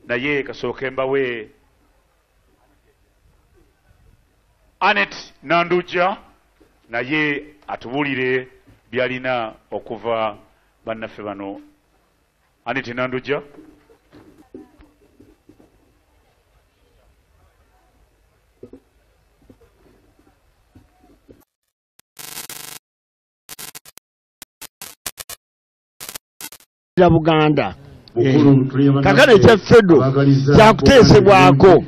Naye kasooke mbawe Anet Nandujja, naye atubuulire byalina okuva bannaffe bano. Anet Nandujja. Buganda kakano ekya Fedo kyakuteesebwako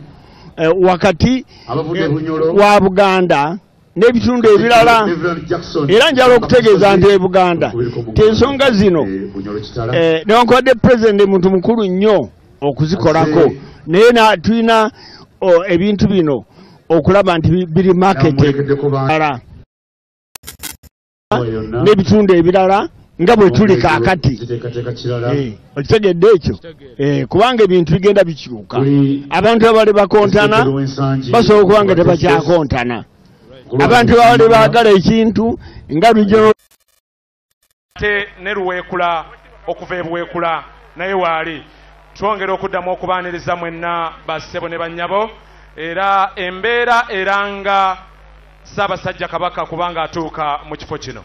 wakati wa Buganda n'ebitundu ebirala. Era njala okutegeeza nti e Buganda ensonga zino newankubadde pulezidenti muntu mukulu nnyo okuzikolako, naye tulina ebintu bino okulaba nti biri marketed n'ebitundu ebirala nga bwe tuli kaakati. Okitegedde ekyo? Kubanga ebintu bigenda bikyuka, abantu abali bakontana basobola okuba nga tebakyakontana, abantu abali baagala ekintu nga regional ate ne Luweekula okuva e Buweekula naye waali. Twongera okuddamu okubaaniriza mwenna bassebo ne bannyabo, era embeera eranga Ssaabasajja Kabaka kubanga atuuka mu kifo kino.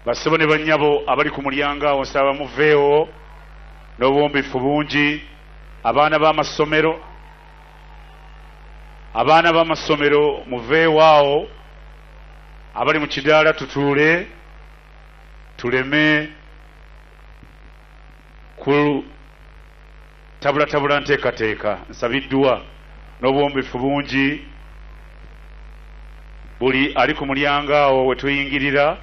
Bassebo ne bannyabo abali ku mulyango awo nsaba muveewo n'obuwombeefu bungi. Abaana b'amasomero, abaana b'amasomero muveewo awo, abali mu kidaala tutuule tuleme ku tabulatabula nteekateeka. Nsabiddwa n'obuwombeefu bungi buli ali ku mulyango awo we tuyingirira.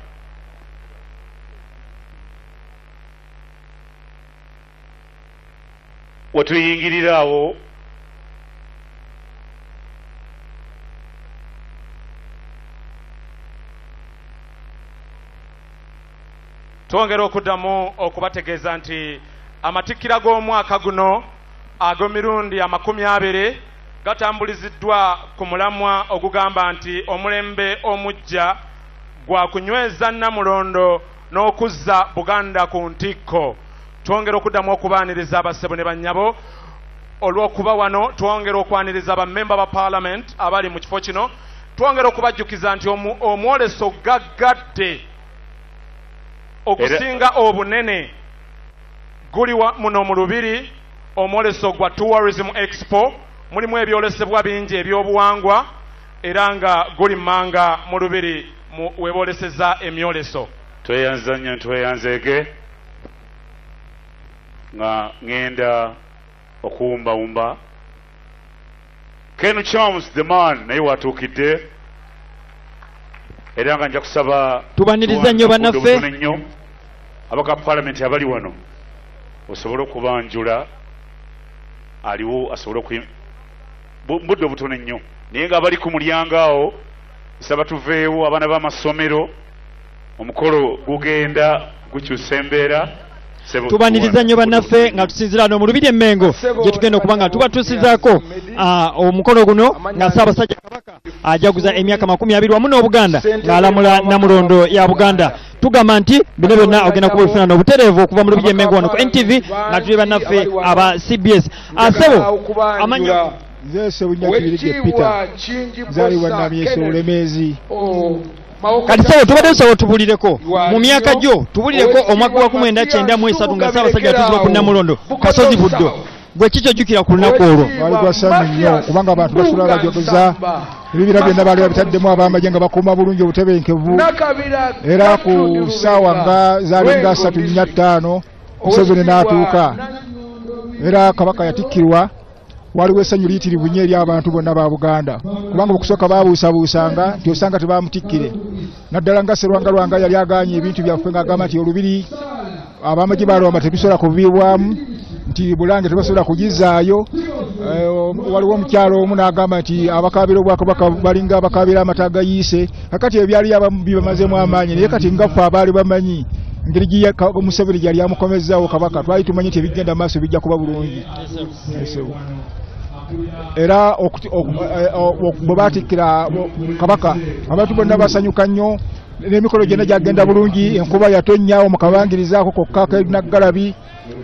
Wetuyingirira awo twongera okuddamu okubategeeza nti amatikkira g'omwaka guno ag'emirundi 20 gatambuliziddwa ku mulamwa ogugamba nti omulembe omuggya gwa kunyweza Nnamulondo n'okuzza Buganda ku ntikko. Twongera okuddamu okubaaniriza abassebo ne bannyabo olw'okuba wano. Twongera okwaniriza bammemba ba parliament abali mu kifo kino. Twongera okubajjukiza nti omwoleso gaggadde okusinga obunene guli muno mu Lubiri, omwoleso gwa Tourism Expo. Mulimu ebyolesebwa bingi ebyobuwangwa era nga guli mmanga mu Lubiri webooleseza emyoleso. Tweyanza nnyo, tweyanzeege nga ŋŋenda okuwumbawumba. Ken Charles the man naye watuukidde, era nga nja kusaba tubaniriza nnyo bannaffe nnyo abaka palamenti abali wano osobole okubanjula aliwo asobole budde obutono ennyo. Naye nga abali ku mulyango awo nsaba tuveewo, abaana b'amasomero, omukolo gugenda gukyusa embeera. Tubaniriza nnyo bannaffe nga tusinziira no mu Lubiri Emmengo gye tugenda okuba nga tubatuusizaako omukolo guno nga Ssaabasajja Kabaka ajaguza emyaka 20 wamu n'Obuganda ng'alamula Nnamulondo ya Buganda. Tugamba nti bino byonna ogenda kuba obifuna n'obutereevu okuva mu Lubiri Emmengo wano ku NTV nga tuli bannaffe aba CBS. Asebo amannya nze Ssebunya Kibirige Peter, nzaalibwa Namyeso Bulemeezi. Kati sebo tubadde tusaba tubulireko mu myaka gyo, tubulireko omwaka gwa 1993 nga Ssaabasajja atuuzibwa ku Nnamulondo Kasozi Buddo, gwe kiki ojjukira ku lunaku olwo? Lwali gwa ssanyu nnyo kubanga abantu basula bajaguza, ebibira byonna baali babitaddemu ab'amagye nga bakuuma bulungi obutebenkevu. Era ku ssaawa nga zaali nga 3 4 5 Museveni n'atuuka, era Kabaka yatikkirwa. Waliwo essanyu liyitirivu nnyo eri abantu bonna ba Buganda, kubanga okusooka babuusabuusanga nti osanga tebamutikkire, naddala nga Serwanga Lwanga yali agaanye ebintu byaffe ng'agamba nti olubiri ab'amagye balwamba tetusobola kuviibwamu, nti Bulange tebasobola kugizaayo. Waliwo omukyalo omu n'agamba nti abakaabira obwakabaka balinga abakaabira amata agayiise. Kakati ebyali abamu bibamazeemu amaanyi, naye kati nga ffe abaali bamanyi engeri Museveni gyali amukomezaawo Kabaka, twali tumanyi nti ebigenda maaso bijja kuba bulungi. Era bwe baatikkira Kabaka abantu bonna basanyuka nnyo, n'emikolo gyonna gyagenda bulungi. Enkuba yatonnya mu kabangirizaako kokka kenaggalabi,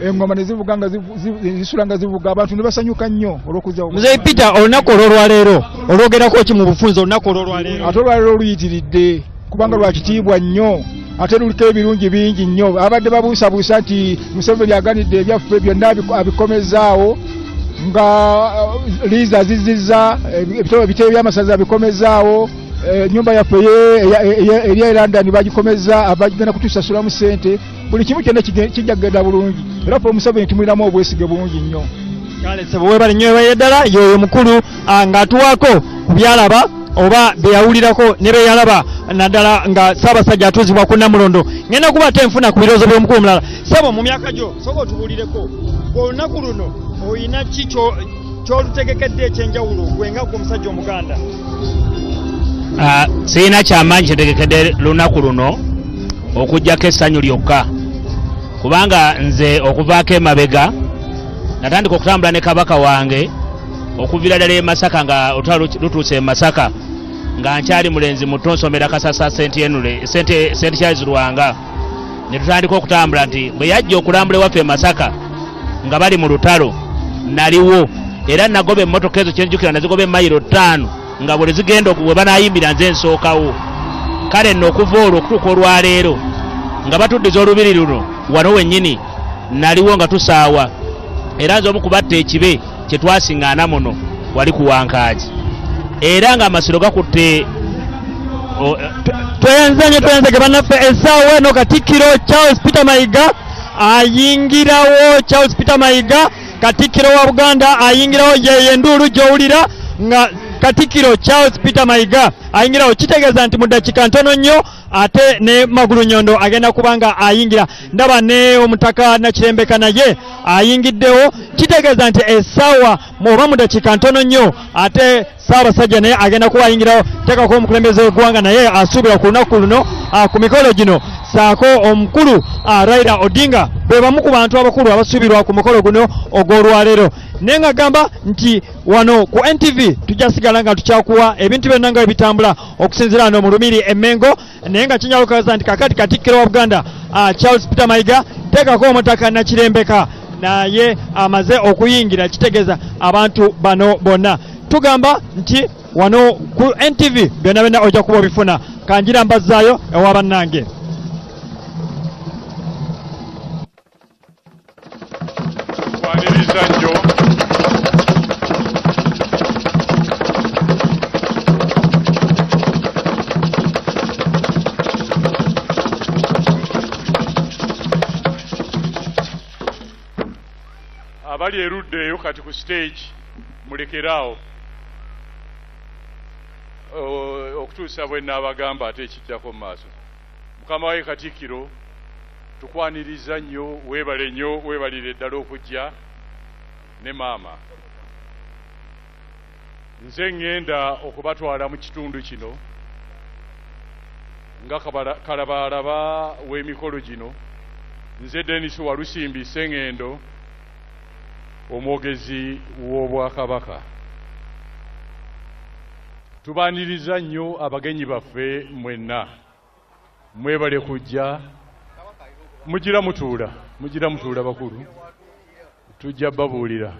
Engoma ne zivuga nga zisula nga zivuga, abantu ne basanyuka nnyo olw'okuzza. Muzeeyi Peter, olunaku olw'olwaleero olwogerako ki mu bufunze olunaku olw'olwaleero? Ate olwaleero oluyitiridde kubanga lwa kitiibwa nnyo, ate luliko ebirungi bingi nnyo. Abadde babuusabuusa nti Museveni aganidde ebyaffe byonna abikomezaawo, nga liizi azizizza, ebitebe by'amasaza abikomezaawo, ennyumba yaffe eri e London bagikomeza, abagenda kutusasulamu ssente, buli kimu kyonna kijja kugenda bulungi. Era ffe Museveni tumulinamu obwesige bungi nnyo. Kale ssebo weebale nnyo, weebale ddala. Y'oyo mukulu ng'atuwaako ku byalaba oba bye yawulirako ne bye yalaba, naddala nga Ssaabasajja atuuzibwa ku Nnamulondo. Ngenda kuba ate nfuna ku birowoozo by'omukulu omulala. Ssebo, mu myaka gyo sooka otubuulireko, olunaku luno olina ki ky'olutegekedde ekyenjawulo gwe nga gwe omusajja Omuganda? Sirina kyamaanyi kyetegekedde lunaku luno okuggyako essanyu lyokka, kubanga nze okuvaako emabega natandika okutambula ne Kabaka wange okuviira ddala e Masaka, nga olutalo lutuuse e Masaka nga nkyali mulenzi muto, nsomera Kasasa St Charles Lwanga, ne tutandika okutambula nti bwe yajja okulambula ewaffe e Masaka nga bali mu lutalo naliwo, era nagoba emmotoka ezo kyenjukira nazigoba emayiro 5 nga bwe zigenda bwe banaayimbira nze nsookawo. Kale nno okuva olwo okutuuka olwaleero nga batuddiza olubiri luno wano wennyini naliwo nga tusaawa, era nze omu ku batta ekibe kye twasiŋŋaana muno wali ku Wankaaki, era ng'amasiro gakutte. Tweyanza nnyo, tweyanzege bannaffe. Essaawa eno Katikkiro Charles Peter Mayiga ayingirawo. Charles Peter Mayiga, Katikkiro wa Buganda, ayingirawo. Yeyo enduulu gy'owulira nga Katikkiro Charles Peter Mayiga ayingirawo, kitegeeza nti mu ddakiika ntono nnyo ate ne Magulu Nyondo agenda kuba nga ayingira. Ndaba ne Omutaka Nakirembeka naye ayingiddewo, kitegeeza nti essaawa oba mu ddakiika ntono nnyo ate Ssaabasajja naye agenda kuba ayingirawo. Teekako omukulembeze w'eggwanga naye asuubira ku lunaku luno ku mikolo gino, saako omukulu Raila Odinga, be bamu ku bantu abakulu abasuubirwa ku mukolo guno ogw'olwaleero. Naye nga gamba nti wano ku NTV tujja sigala nga tukyakuwa ebintu byonna nga bitambula okusinziira wano mu Lumiri e Mmengo. Naye nga kinyalukaza nti kakati Katikkiro wa Buganda Charles Peter Mayiga, teekako Omutaka Nakirembeka naye amaze okuyingira, kitegeeza abantu bano bonna tugamba nti wano ku NTV byonna byonna ojja kuba obifuna. Kanjira mbazzaayo ewa bannange. Kwaniriza nnyo abali erudda eyo kati ku stage, mulekeraawo okutuusa bwe nnaabagamba ate ekiddako mu maaso. Mukama waye Katikkiro, tukwaniriza nnyo, weebale nnyo, weebalire ddala okujja ne maama. Nze ŋŋenda okubatwala mu kitundu kino nga kalabaalaba w'emikolo gino. Nze Denis Walusimbi Sseŋŋendo, omwogezi w'Obwakabaka. Tubaaniriza nnyo abagenyi baffe mwenna, mwebale kujja. Mugira mutuula, mugira mutuula bakulu, tujja babuulira.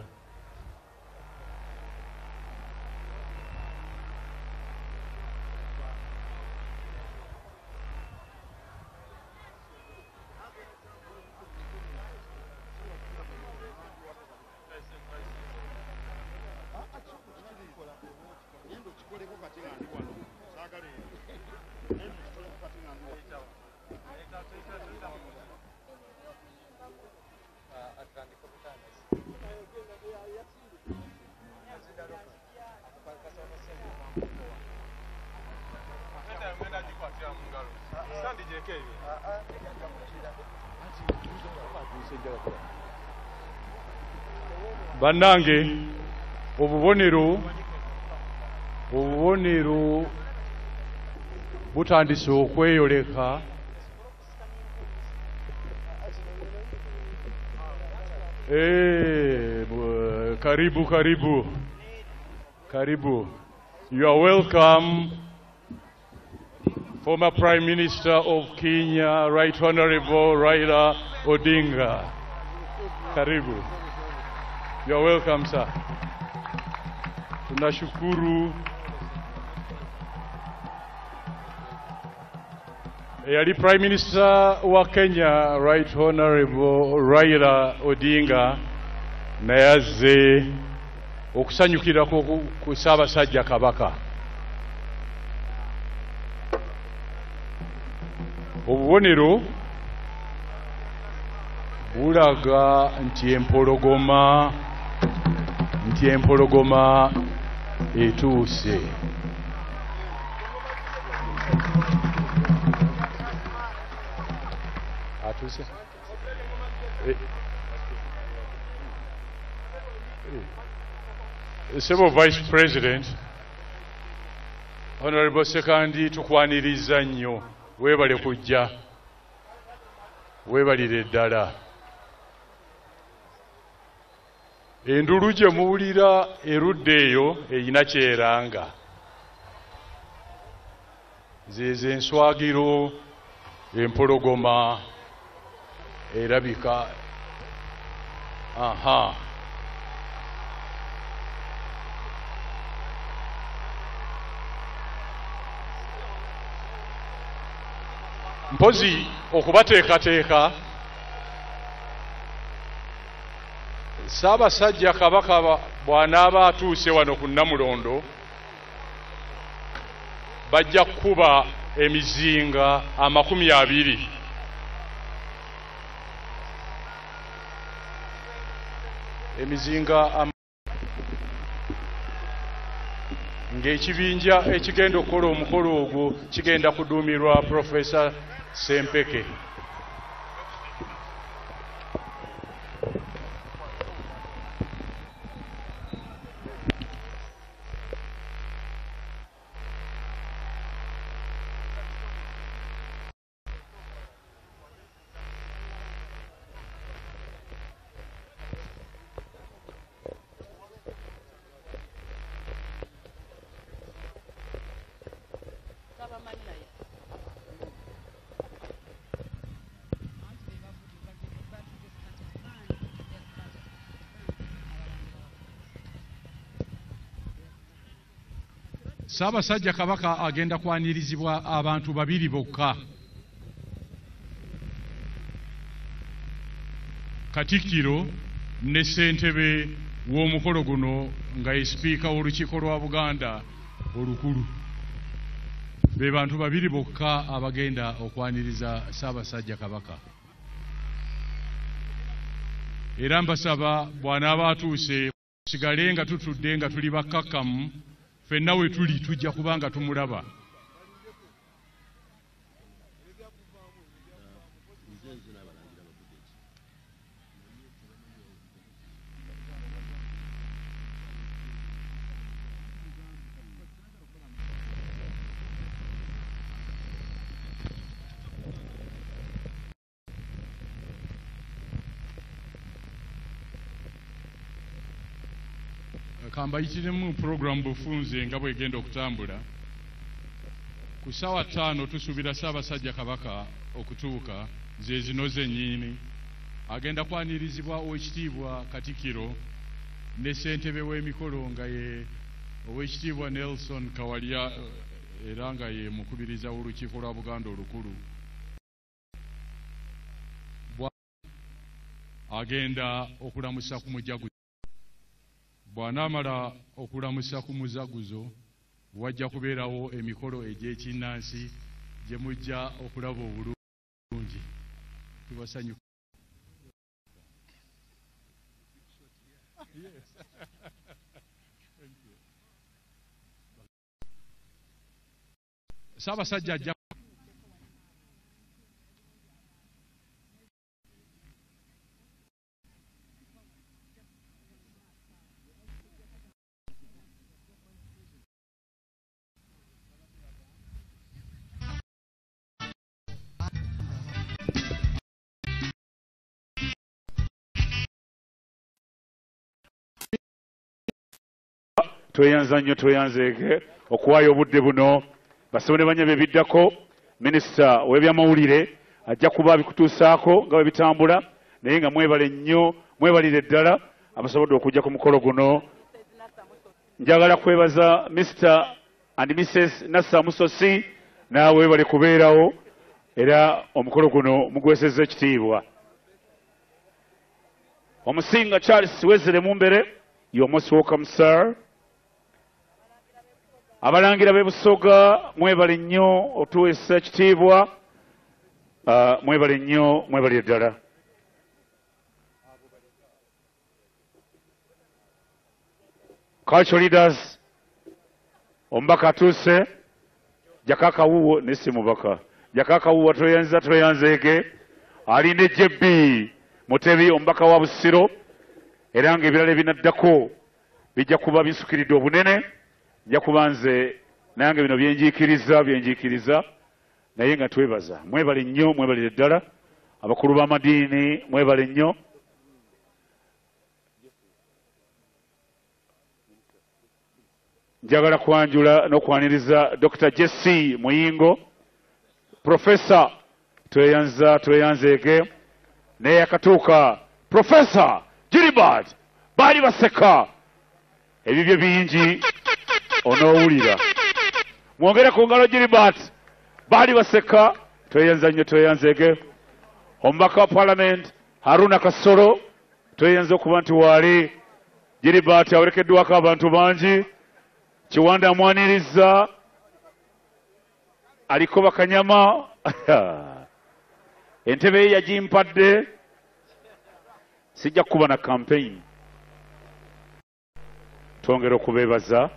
Bannange, obubonero butandise okweyoleka. Karibu, karibu, karibu. You are welcome, former Prime Minister of Kenya, Right Honorable Raila Odinga. Karibu. You are welcome, sir. Tunashukuru eyali Prime Minister wa Kenya, Right Honorable Raila Odinga, naye azze okusanyukirako ku Ssaabasajja Kabaka. Obubonero bulaga nti empologoma etuuse. Atuuse. Ssebo Vice President, Honorable Sekandi, tukwaniriza nnyo, weebale kujja, weebalire ddala. Endulu gye muwulira erudda eyo erina kyeranga, zezo enswagiro, empologoma erabika. Aha, mpozi okubateekateeka, Ssaabasajja Kabaka bw'anaaba atuuse wano ku Nnamulondo, bajja kukuba emizinga 20. Emizinga ng'ekibinja ekigenda okukola omukolo ogwo kigenda kuduumirwa Profesa Sempeke. Ssaabasajja Kabaka agenda kwanirizibwa abantu babiri bokka, Katikkiro ne ssentebe w'omukolo guno nga ye sipiika w'Olukiiko lwa Buganda olukulu. Be bantu babiri bokka abagenda okwaniriza Ssaabasajja Kabaka. Era mbasaba bw'anaaba atuuse tusigale nga tutudde nga tuli bakkakkamu, ffenna we tuli tujja kuba nga tumulaba. Kambayitiremu puroguramu bufunze nga bwegenda okutambula. Ku ssaawa 5 tusuubira Ssaabasajja Kabaka okutuuka, ze zino zennyini. Agenda kwanirizibwa Oweekitiibwa Katikkiro ne ssentebe w'emikolo nga ye Oweekitiibwa Nelson Kawalya, era nga ye mukubiriza w'Olukiiko lwa Buganda olukulu. Agenda okulamusa ku mujaguzo. Bw'anaamala okulamusa ku mujaguzo, wajja kubeerawo emikolo egy'ekinnansi gye mujja okulaba obulungi. Tubasanyuka. Ssaabasajja ajja tweyanza nnyo, tweyanzeeke okuwaayo obudde buno. Basebo ne bannyabo, ebiddako minisita w'ebyamawulire ajja kuba abikutuusaako nga bwe bitambula. Naye nga mwebale nnyo, mwebalire ddala abasobodde okujja ku mukolo guno. Njagala kwebaza Mr and Mrs Nassa Musosi, naawe webale kubeerawo, era omukolo guno mugwesezza ekitiibwa. Omusinga Charles Wezere Mumbere, you're most welcome sir. Abalangira b'e Busoga mwebale nnyo otuweesa ekitiibwa, mwebale nnyo, mwebalire ddala. Cultural leaders, omubaka atuuse, Jakaka wuwo ne si mubaka. Jakaka wuwo tweyanza tweyanzeege, ali ne JB Mutebi omubaka wa Busiro, era ng'ebirala ebinaddako bijja kuba bisukiridde obunene. Nja kuba nze nange bino byenjiikiriza, naye nga twebaza. Mwebale nnyo, mwebalire ddala. Abakulu b'amadiini mwebale nnyo. Njagala kwanjula n'okwaniriza Dr. Jesse Muyingo, Professor tweyanza tweyanzeege, naye yakatuuka Professor Gilbert baali baseka, ebibyo bingi onoowulira. Mwongere ku ngalo Gilbert baali baseka, tweyanza nnyo tweyanzeege. Omubaka wa Parliament Haruna Kasolo, tweyanza okuba nti waali. Gilbert awerekeddwako abantu bangi. Kiwanda amwaniriza, aliko bakanyama. Entebe ye yagimpadde, sijja kuba na campaign. Twongera okubeebaza.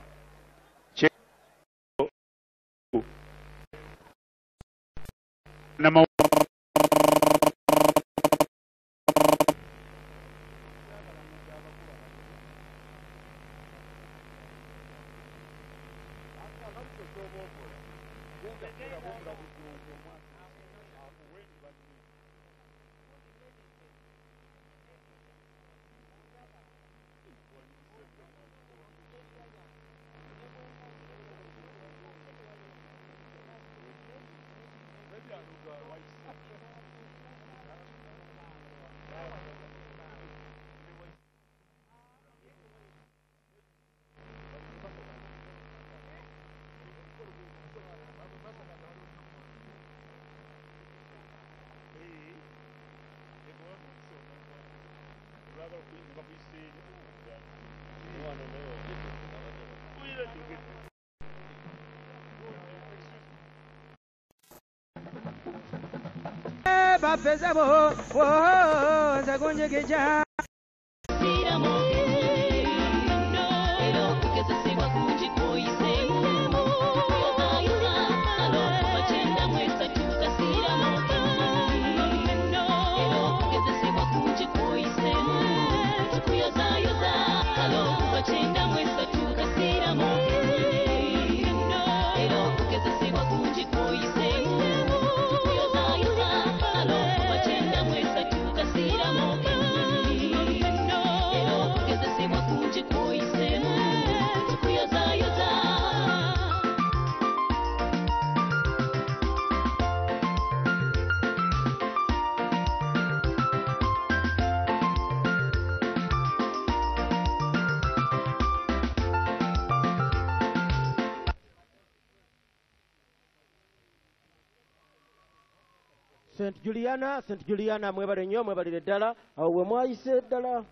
St. Juliana, St. Juliana mwebale nnyo, mwebalire ddala, awo we mwayise ddala.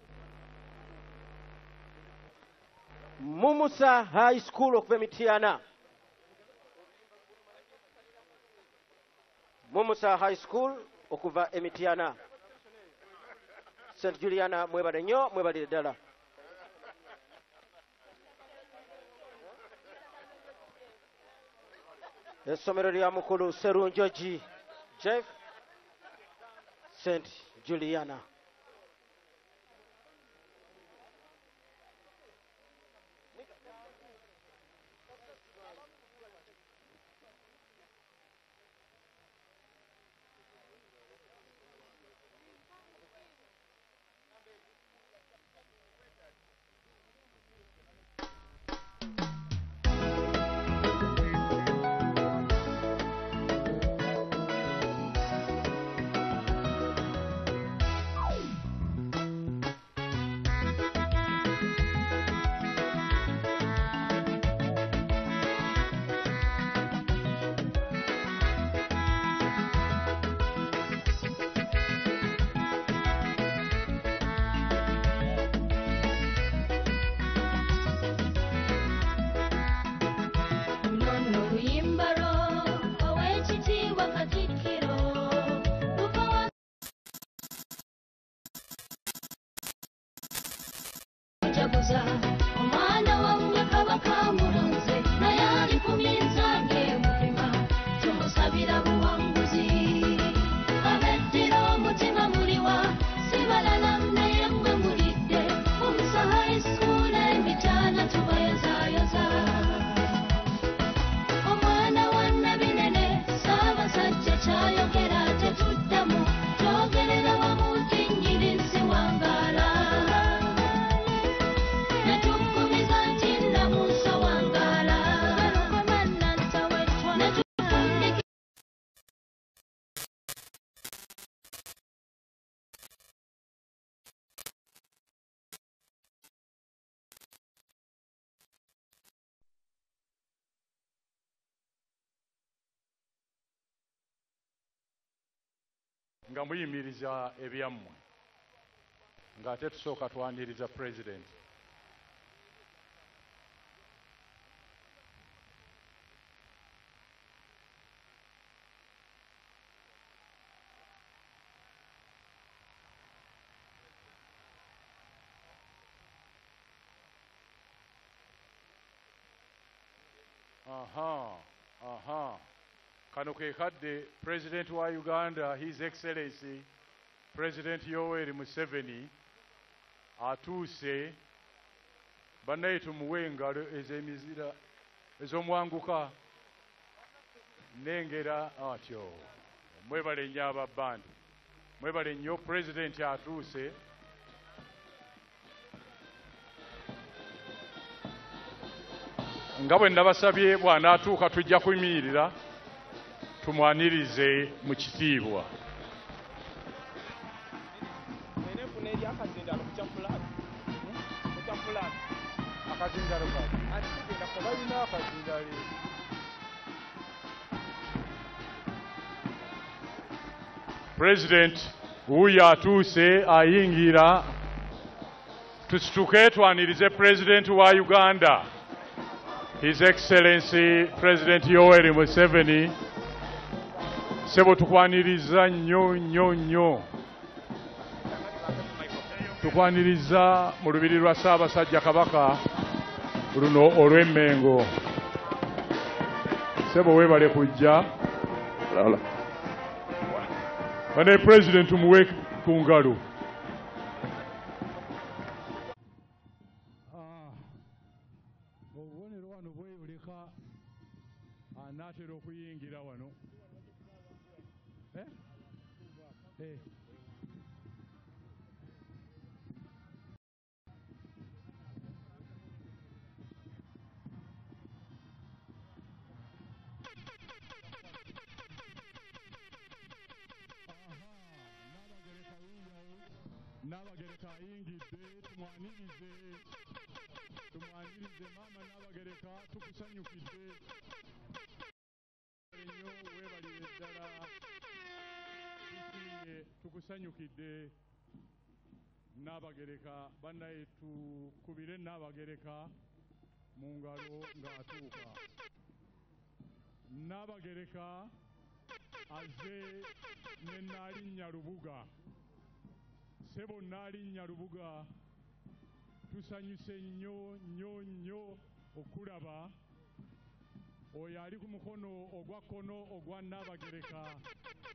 Mumusa High School okuva e Mityana. Mumusa High School okuva e Mityana. St. Juliana mwebale nnyo, mwebalire ddala. Essomero lya mukulu Serunjogi Jeff, St. Juliana. tubayozayoza. Omwana wammwe Kabaka mulonze, naye ali ku minzaani emupima, tumusabira buwanguzi. Abeddira omutima muliwa, si balala naye mmwe mulidde, Mumsa High School emityana tubayozayoza. Omwana wa Nabinene, Ssaabasajja kyayogera tetuddamu, twogerera wamu nti nnyini nsi wangaala. Ne tuggumiza nti Nnamusa wangaala. Ne tufundikira nga muyimiriza ebyammwe ng'ate tusooka twaniriza pulezidenti. Aha, aha. Kano ke kadde President wa Uganda, His Excellency President Yoweri Museveni atuuse. Bannaye tumuwe engalo ez'emizira ez'omwanguka nengera atyo. Mwebale nnyo aba bandi, mwebale nnyo. President atuuse. Nga bwe nabasabye, bw'anaatuuka tujja kuyimirira tumwanirize mu kitiibwa. Nenefuna eri akazindalo ku kya flag. Ku kya flag. Akazindalo kaali Anti tugenda kuba balina akazindalo. President wuuyo atuuse, ayingira. Tusituke twanirize President wa Uganda, His Excellency President Yoweri Museveni. Ssebo, tukwaniriza nnyo nnyo nnyo, tukwaniriza mu lubiri lwa Ssaabasajja Kabaka luno olw'Emmengo. Ssebo, weebale kujja. Bane President tumuwe ku ngalo. Obubonero wano bweyoleka anaatera okuyingira wano. Eh? Eh. Nabagereka ayingidde, tumwanirize, tumwanirize maama Nabagereka, tukusanyukidde nnyo, weebalire ddala, tusiimye, tukusanyukidde Nabagereka. Bannaye, tukubire Nabagereka mu ngalo ng'atuuka. Nabagereka azze ne Nnaalinnya Lubuga. Ssebo Nnaalinnya Lubuga, tusanyuse nnyo nnyo nnyo okulaba. Oyo ali ku mukono ogwa kkono ogwa Nnabagereka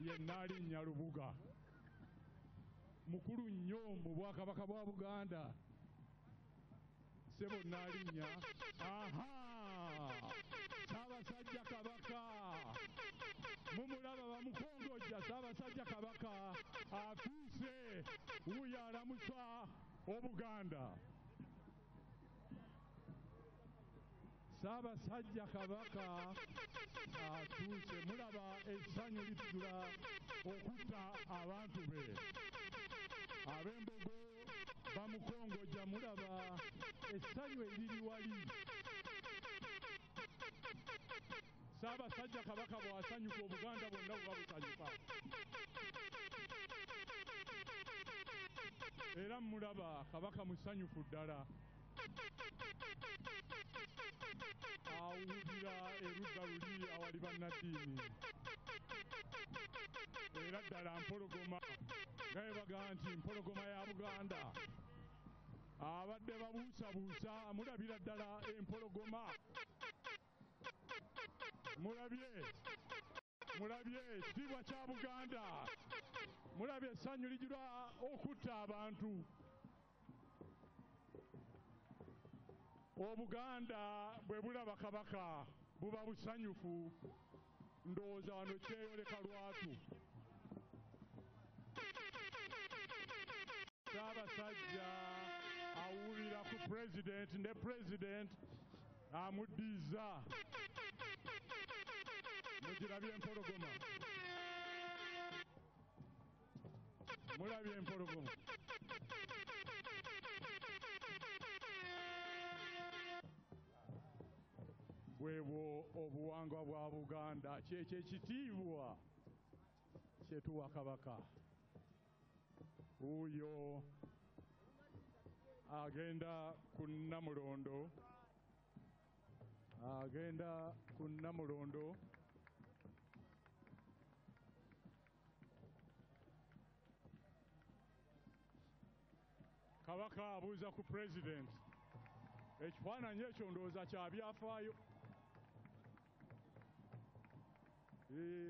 ye Nnaalinnya Lubuga, mukulu nnyo mu Bwakabaka bwa Buganda. Ssebo Nnaalinnya, aha, Ssaabasajja Kabaka mumulaba, bamukongojja. Ssaabasajja Kabaka atuuse, wuuyo alamusa Obuganda. Ssaabasajja Kabaka atuuse, mulaba essanyu litujula okutta abantu be. Ab'embogo bamukongojja, mulaba essanyu eriri wali. Ssaabasajja Kabaka bw'asanyuka, Obuganda bwonna buba busanyuka. Era mulaba Kabaka musanyufu ddala, awulira erudda luli awali bannaddiini. Era ddala mpologoma, nga bwe bagamba nti mpologoma ya Buganda. Abadde babuusabuusa, mulabira ddala empologoma. Mulabye, mulabye ekitiibwa kya Buganda, mulabye essanyu lijula okutta abantu. Obuganda bwe bulaba Kabaka buba busanyufu. Ndowooza wano kyeyoleka lwatu. Ssaabasajja awulira ku President ne President amuddiza. Mugirabye empologoma, mulabye empologoma. Bwebwo obuwangwa bwa Buganda, kyekyo ekitiibwa kyetuwa Kabaka. Wuuyo agenda ku Nnamulondo, agenda ku Nnamulondo. Kabaka abuuza ku President. Ekifaananyi ekyo ndowooza kya byafaayo.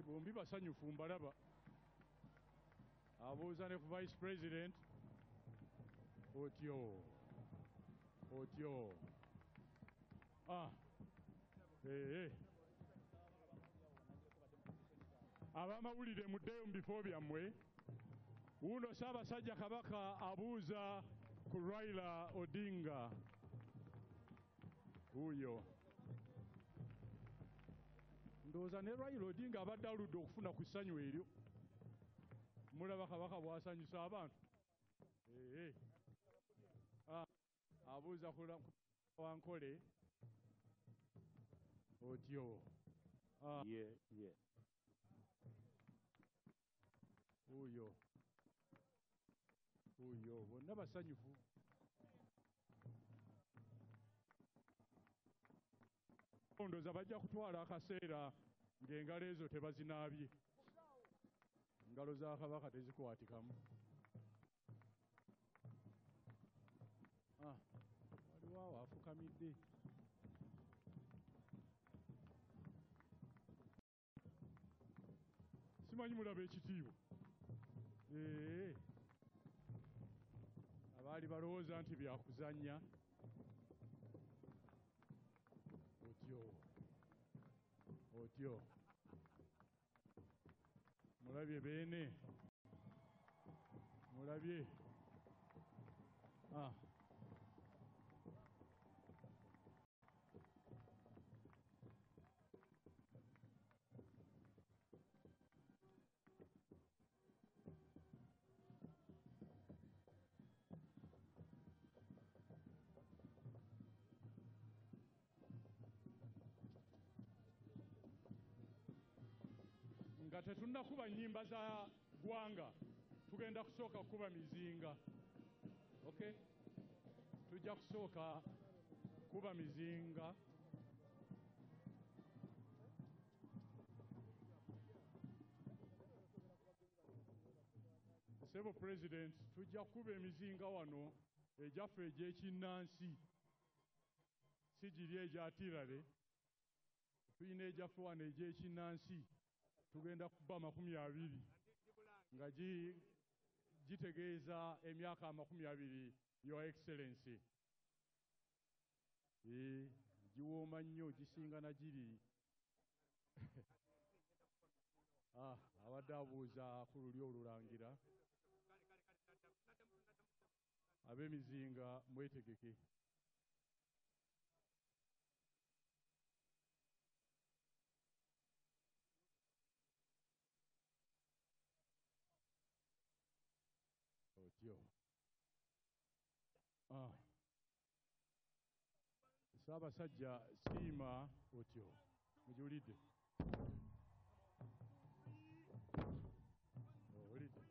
Bombi basanyufu mbalaba. Abuuza ne ku Vice President. Otyo, otyo. Abamawulire muddeyo mu bifo byammwe. Wuuno Ssaabasajja Kabaka abuuza ku Raila Odinga. Wuuyo. Ndowooza ne Raila Odinga abadde aludde okufuna ku ssanyu eryo. Mulaba Kabaka bw'asanyusa abantu. Abuuza ku Wankole. Otyo. Ye, ye. Wuuyo. Wuuyo, bonna basanyufu. Ndowooza bajja kutwala akaseera ng'engalo ezo tebazinaabye. Engalo za Kabaka tezikwatikamu. Waliwo awo afukamidde. Simanyi mulaba ekitiibwa. Abaali balowooza nti byakuzannya. Otyo, otyo. Mulabye beene, mulabye. Nga tetunnakuba nnyimba za ggwanga, tugenda kusooka kukuba mizinga. Okay? Tujja kusooka kuba mizinga. Ssebo President, tujja kukuba emizinga wano egyaffe egy'ekinnansi, si giri egya tirale. Tulina egyaffe wano egy'ekinnansi. Tugenda kuba 20 nga gitegeeza emyaka 20, Your Excellency. Giwooma nnyo, gisinga na giri. Abadde abuuza ku lulyo olulangira. Ab'emizinga mwetegeke. Otyo. Ssaabasajja siima otyo. Mugiwulidde? Owulidde?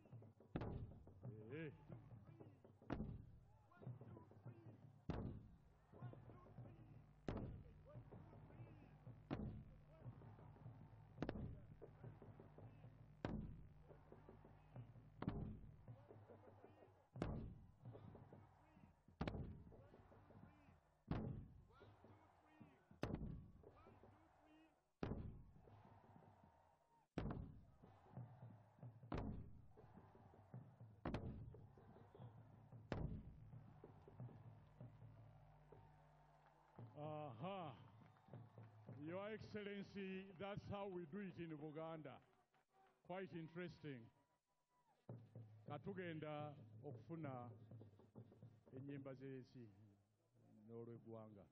Your Excellency, that's how we do it in Buganda. Quite interesting. Katugenda okufuna ennyimba z'ensi n'olw'eggwanga.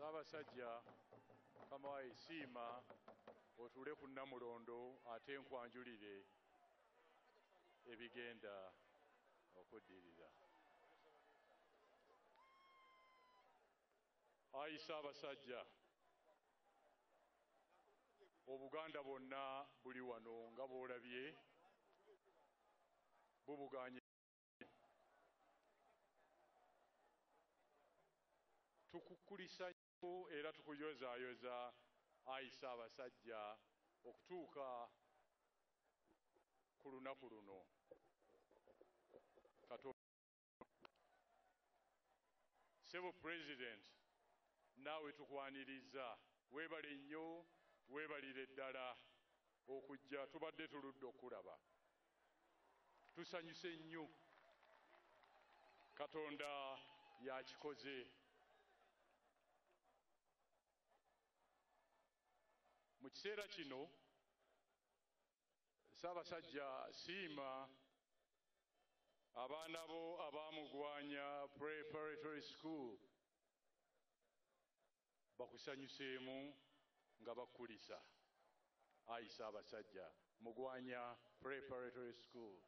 Ssaabasajja Mukama waye siima otuule ku Nnamulondo ate nkwanjulire ebigenda okuddirira. Ayi Ssaabasajja, Obuganda bwonna buli wano nga bw'olabye bubuganye. Tukukulisa nnyo era tukuyozaayoza ayi Ssaabasajja okutuuka ku lunaku luno. Katonda Ssebo President, naawe tukwaniriza, weebale nnyo, weebalire ddala okujja, tubadde tuludde okulaba. Tusanyuse nnyo, Katonda yakikoze. Mu kiseera kino Ssaabasajja siima abaana bo abamugwanya Preparatory School bakusanyuseemu nga bakulisa. Ayi Ssaabasajja, Mugwanya Preparatory School.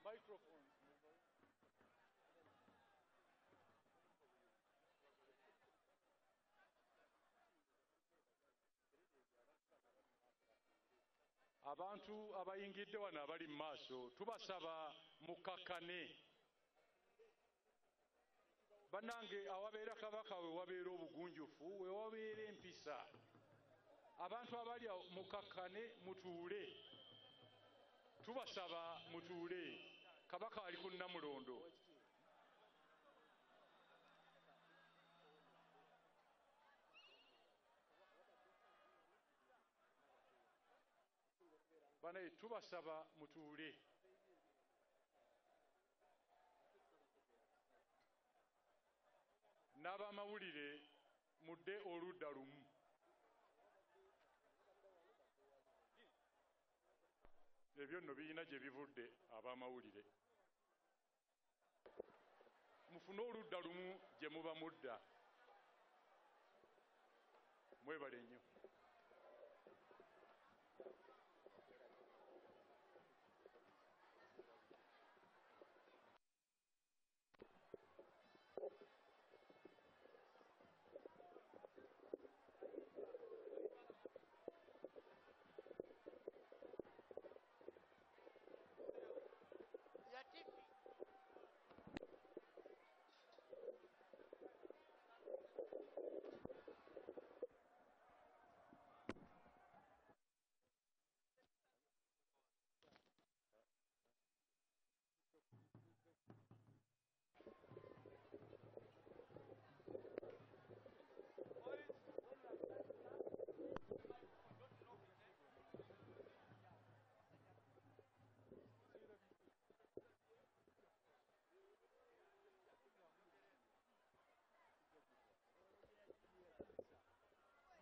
Microphones. Abantu abayingidde wano abali mu maaso tubasaba mukakkane. Bannange, awabeera Kabaka we wabeera obugunjufu, we wabeera empisa. Abantu abali awo mukakkane, mutuule. Tubasaba mutuule. Kabaka ali ku Nnamulondo. Banaye tubasaba mutuule. N'abamawulire mudde oludda lumu. Ebyo nno birina gye bivudde. Abamawulire mufune oludda lumu gye muba mudda. Mwebale nnyo.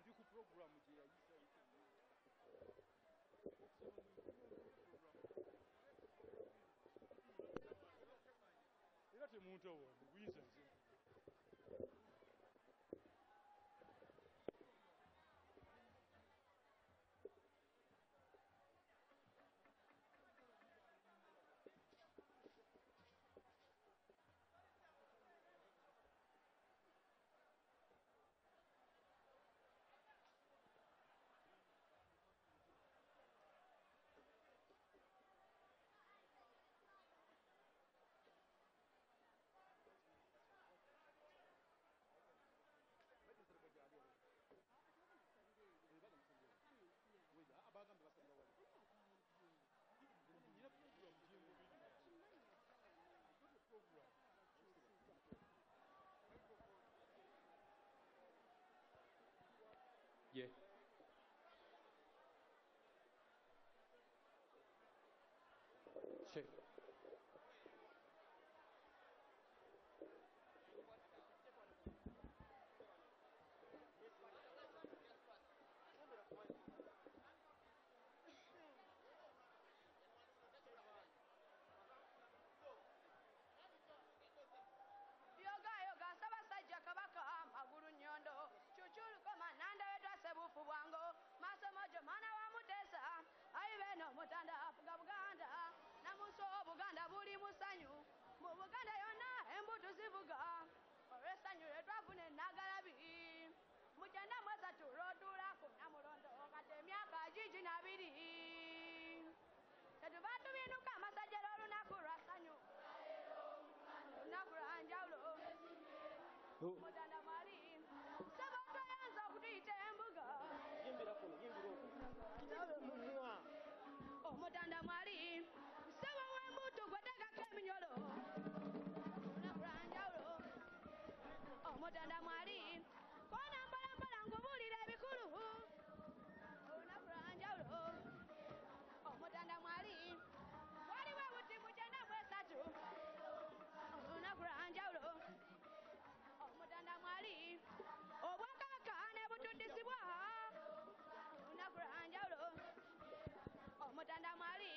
Ndi ku programu gye yayisa era temuntawaanya buyinza nze. Yeah. Check. Omutanda mwali saba toyanza okutuyita embuga. Yimbira kuno, yimbira okwo. Kitabe mumwa. Omutanda mwali saba w'embuto gwetegako eminyolo. Olunaku lwa njawulo. Omutanda mwali kona mpolampola nkubuulira ebikulu. Olunaku lwa njawulo. Omutanda mwali waliwo obutimu 93. Olunaku lwa njawulo. Omutanda mwali obwakabaka ne butundisibwa. Olunaku lwa njawulo. Omutanda mwali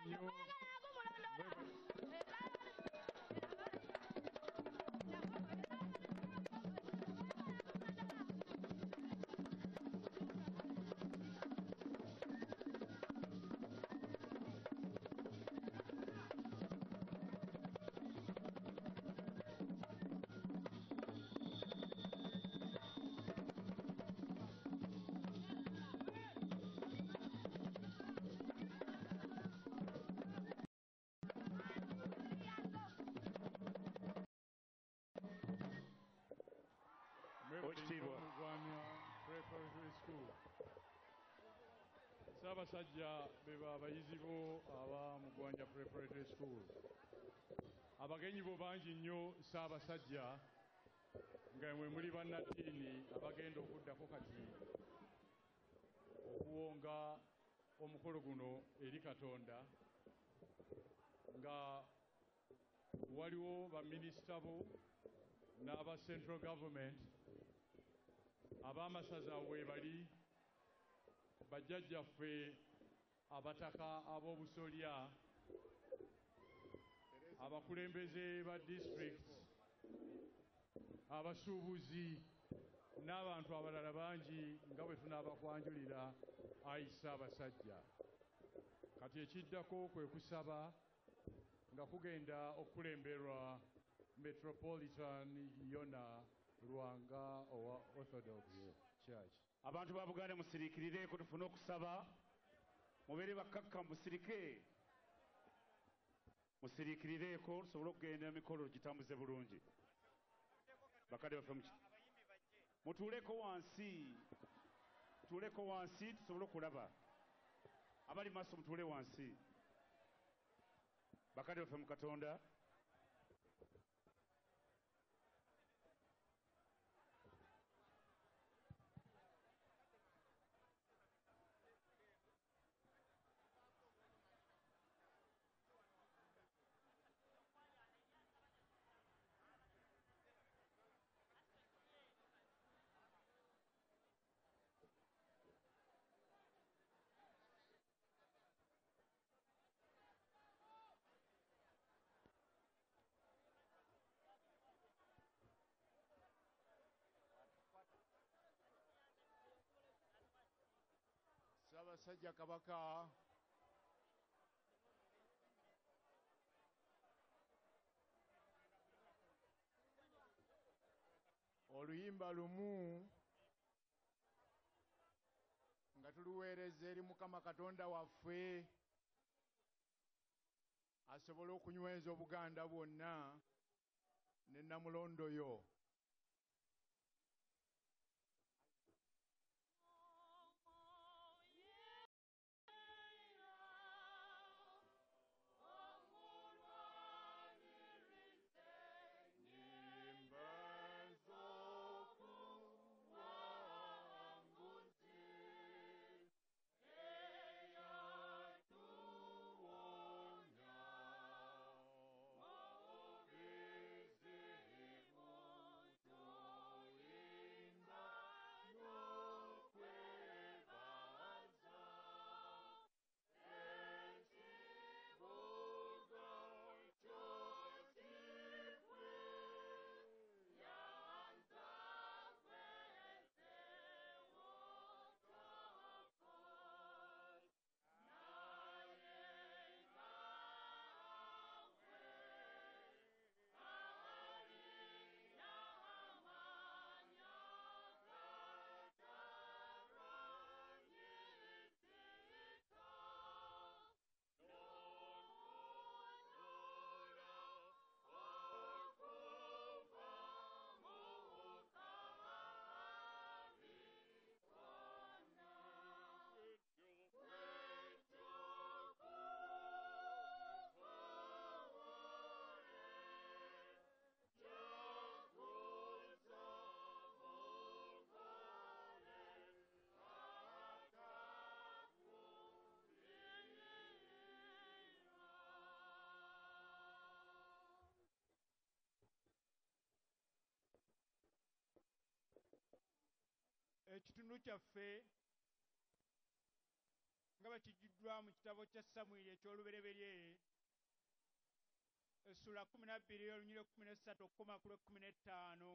nnyo. Owekitiibwa Preparatory School. Ssaabasajja be abayizi bo aba Mugwanya Preparatory School. Abagenyi bo bangi nnyo Ssaabasajja, nga mwe muli bannaddiini abagenda okuddako kati okuwonga omukolo guno eri Katonda, nga waliwo baminisita bo n'aba Central Government, ab'amasaza weebali, bajjajjaffe abataka ab'obusolya, abakulembeze ba districts, abasuubuzi n'abantu abalala bangi nga bwe tunaabakwanjulira ayi Ssaabasajja. Kati ekiddako kwe kusaba nga kugenda okukulemberwa Metropolitan Yona Lwanga owa Orthodox Church. Abantu ba Buganda musiriikirireko tufune okusaba, mubeere bakkakkamu, musirike, musiriikirireko tusobole okugenda emikolo gitambuze bulungi. Bakadde baffe mutuuleko wansi, mutuuleko wansi tusobole okulaba. Abali maaso mutuule wansi. Bakadde baffe mu Katonda. Ssaabasajja Kabaka oluyimba lumu nga tuluweereza eri Mukama Katonda waffe asobole okunyweza Obuganda bwonna ne Nnamulondo yo. Ekitundu kyaffe Nga bwe kijjuddwa mu kitabo kya Samwiri eky'olubereberye essula 12 olunyiriri 13 okukoma ku lw'ekkumi n'ettaano.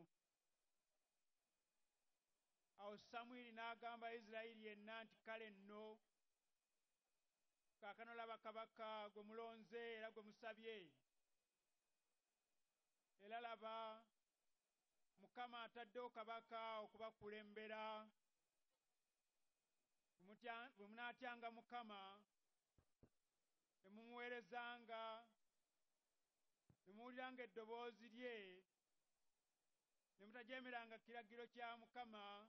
Awo Samwiri n'agamba Isirayiri yenna nti, Kale nno, kaakano laba kabaka gwe mulonze era gwe musabye. Era laba, Mukama ataddewo kabaka okubakulembera. Bwe munaatyanga Mukama, ne mumuweerezanga, ne muwuliranga eddoboozi lye, ne mutajeemeranga kiragiro kya Mukama,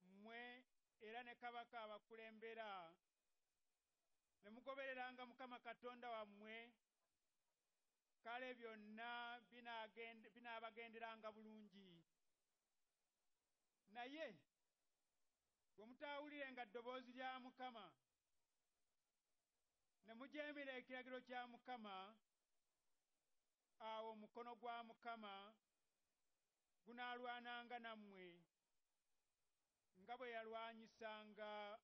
mmwe era ne kabaka abakulembera, ne mugobereranga Mukama Katonda wammwe, kale byonna binaabagenderanga bulungi. Naye bwe mutaawulirenga ddoboozi lya Mukama, ne mujeemera ekiragiro kya Mukama, awo omukono gwa Mukama gunaalwananga nammwe, nga bwe yalwanyisanga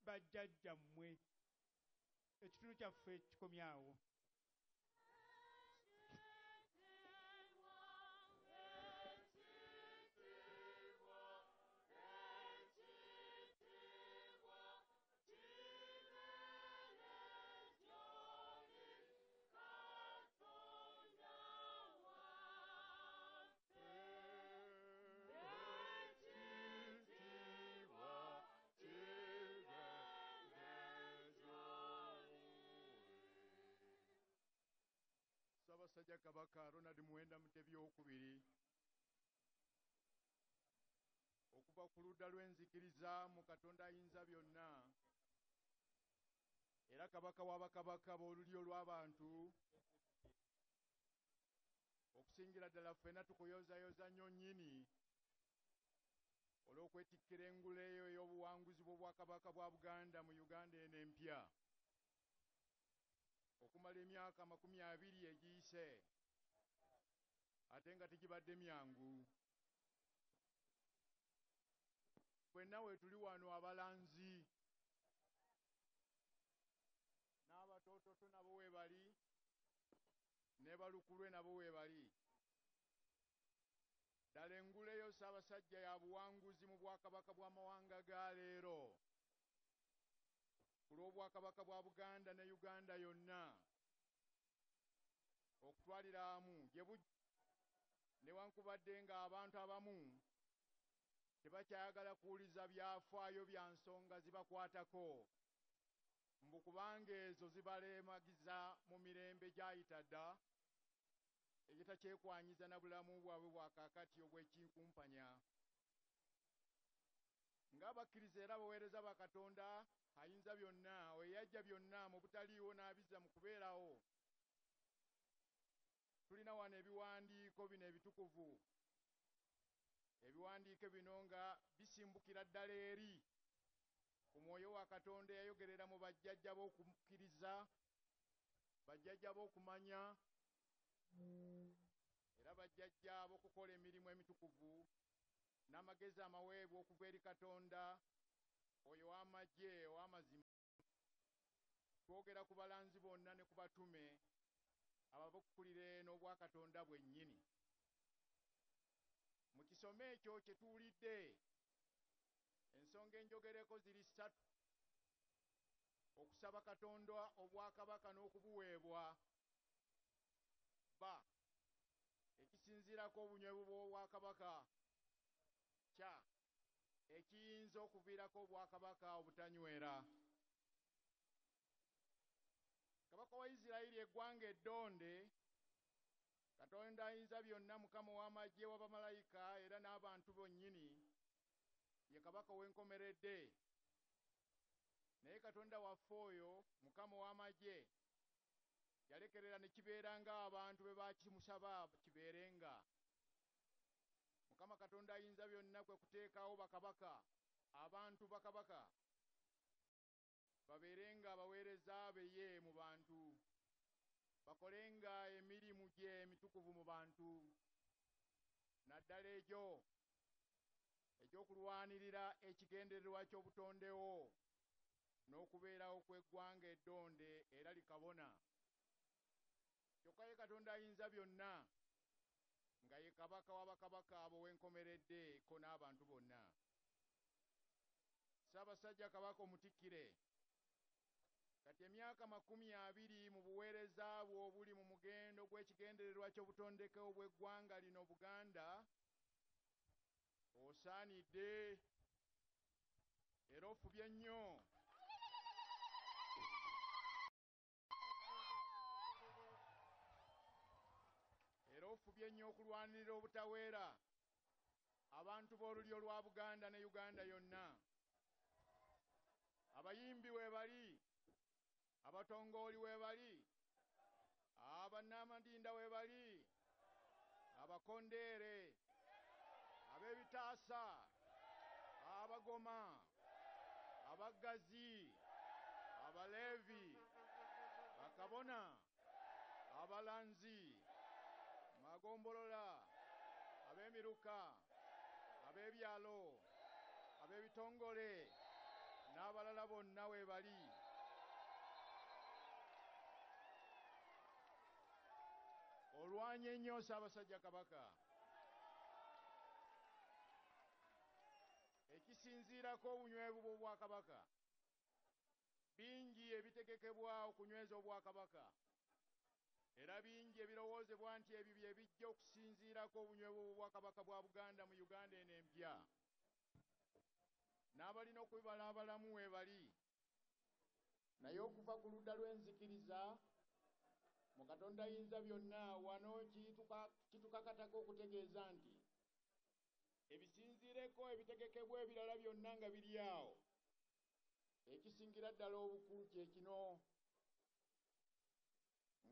bajjajjammwe. Ekitundu kyaffe kikomye awo. Ssaabasajja Kabaka Ronald Muwenda Mutebi Owokubiri okuva ku ludda lw'enzikiriza mu Katonda Ayinza Byonna era Kabaka wa Bakabaka b'olulyo lw'abantu, okusingira ddala ffenna tukuyozayoza nnyo nnyini olw'okwetikkira engule eyo ey'obuwanguzi bw'Obwakabaka bwa Buganda mu Uganda eno empya okumala emyaka 20 egiyise ate nga tegibadde myangu. Ffenna weetuli wano abalanzi n'abatoototo nabo weebali, ne balukulwe nabo weebali. Ddala engule yo Ssaabasajja ya buwanguzi mu Bwakabaka bw'amawanga ga leero ku lw'Obwakabaka bwa Buganda ne Uganda yonna okutwalira awamu gye bujja, newankubadde ng'abantu abamu tebakyayagala kuwuliza byafaayo bya nsonga zibakwatako mbu kubanga ezo zibalemagiza mu mirembe gyayita dda egitakyekwanyiza na bulamu bwabwe bwa kaakati obw'ekinkumpanya. Ng'abakkiriza era abaweereza ba Katonda Ayinza Byonna, oyo eyaggya byonna mu butaliiwo n'abizza mu kubeerawo, tulina wano ebiwandiiko bino ebitukuvu. Ebiwandiike bino nga bisimbukira ddala eri ku Mwoyo wa Katonda eyayogerera mu bajjajja b'okukkiriza, bajjajja b'okumanya, era bajjajja b'okukola emirimu emitukuvu n'amagezi amaweebwa okuva eri Katonda oyo ow'amagye ow'amazima. Twogera ku balanzi bonna ne ku batume ababukkulire n'obwakatonda bwennyini. Mu kisomo ekyo kye tuwulidde, ensonga enjogereko ziri ssatu, okusaba Katonda obwakabaka n'okubuweebwa, ba ekisinziirako obunywevu bw'obwakabaka, kya ekiyinza okuviirako obwakabaka obutanywera. Kabaka wa Isirayiri, eggwanga eddonde, Katonda Ayinza Byonna, Mukama ow'amagye wa bamalayika era n'abantu bonnyini, ye Kabaka ow'enkomeredde. Naye Katonda waffe oyo, Mukama ow'amagye, yalekerera ne kibeera ng'abantu bwe baakimusaba kibeerenga. Mukama Katonda Ayinza Byonna kwe kuteekawo bakabaka, abantu bakabaka, babeerenga abaweereza be ye mu bantu, bakolenga emirimu gye emitukuvu mu bantu, naddala egyo egy'okulwanirira ekigendererwa ky'obutondewo. n'okubeerawo kw'eggwanga eddonde era likabona. Kyokka ye Katonda ayinza byonna, nga ye Kabaka w'abakabaka abo w'enkomeredde ko n'abantu bonna. Ssaabasajja Kabaka omutikkire, kati emyaka 20 mu buweereza bwo obuli mu mugendo gw'ekigendererwa ky'obutondeke bw'eggwanga lino Buganda, osaanidde era ofubye nnyo era ofubye nnyo okulwanirira obutaweera abantu b'olulyo lwa Buganda ne Uganda yonna. Abayimbi we bali, abatongooli we bali, abannamadinda we bali, abakondeere, ab'ebitaasa, abagoma, abaggazi, abaleevi, bakabona, abalanzi, magombolola, ab'emiruka, ab'ebyalo, ab'ebitongole n'abalala bonna we bali. Olwanye nnyo Ssaabasajja Kabaka. Ekisinziirako obunywevu bw'Obwakabaka, bingi ebitegekebwa okunyweza Obwakabaka, era bingi ebirowoozebwa nti ebyo bye bijja okusinziirako obunywevu bw'Obwakabaka bwa Buganda mu Uganda eno empya. N'abalina okubibala abalamu we bali. Naye okuva ku ludda lw'enzikiriza mu Katonda ayinza byonna, wano kitukakatako okutegeeza nti ebisinziireko ebitegekebwa ebirala byonna nga biri awo, ekisingira ddala obukulu kye kino,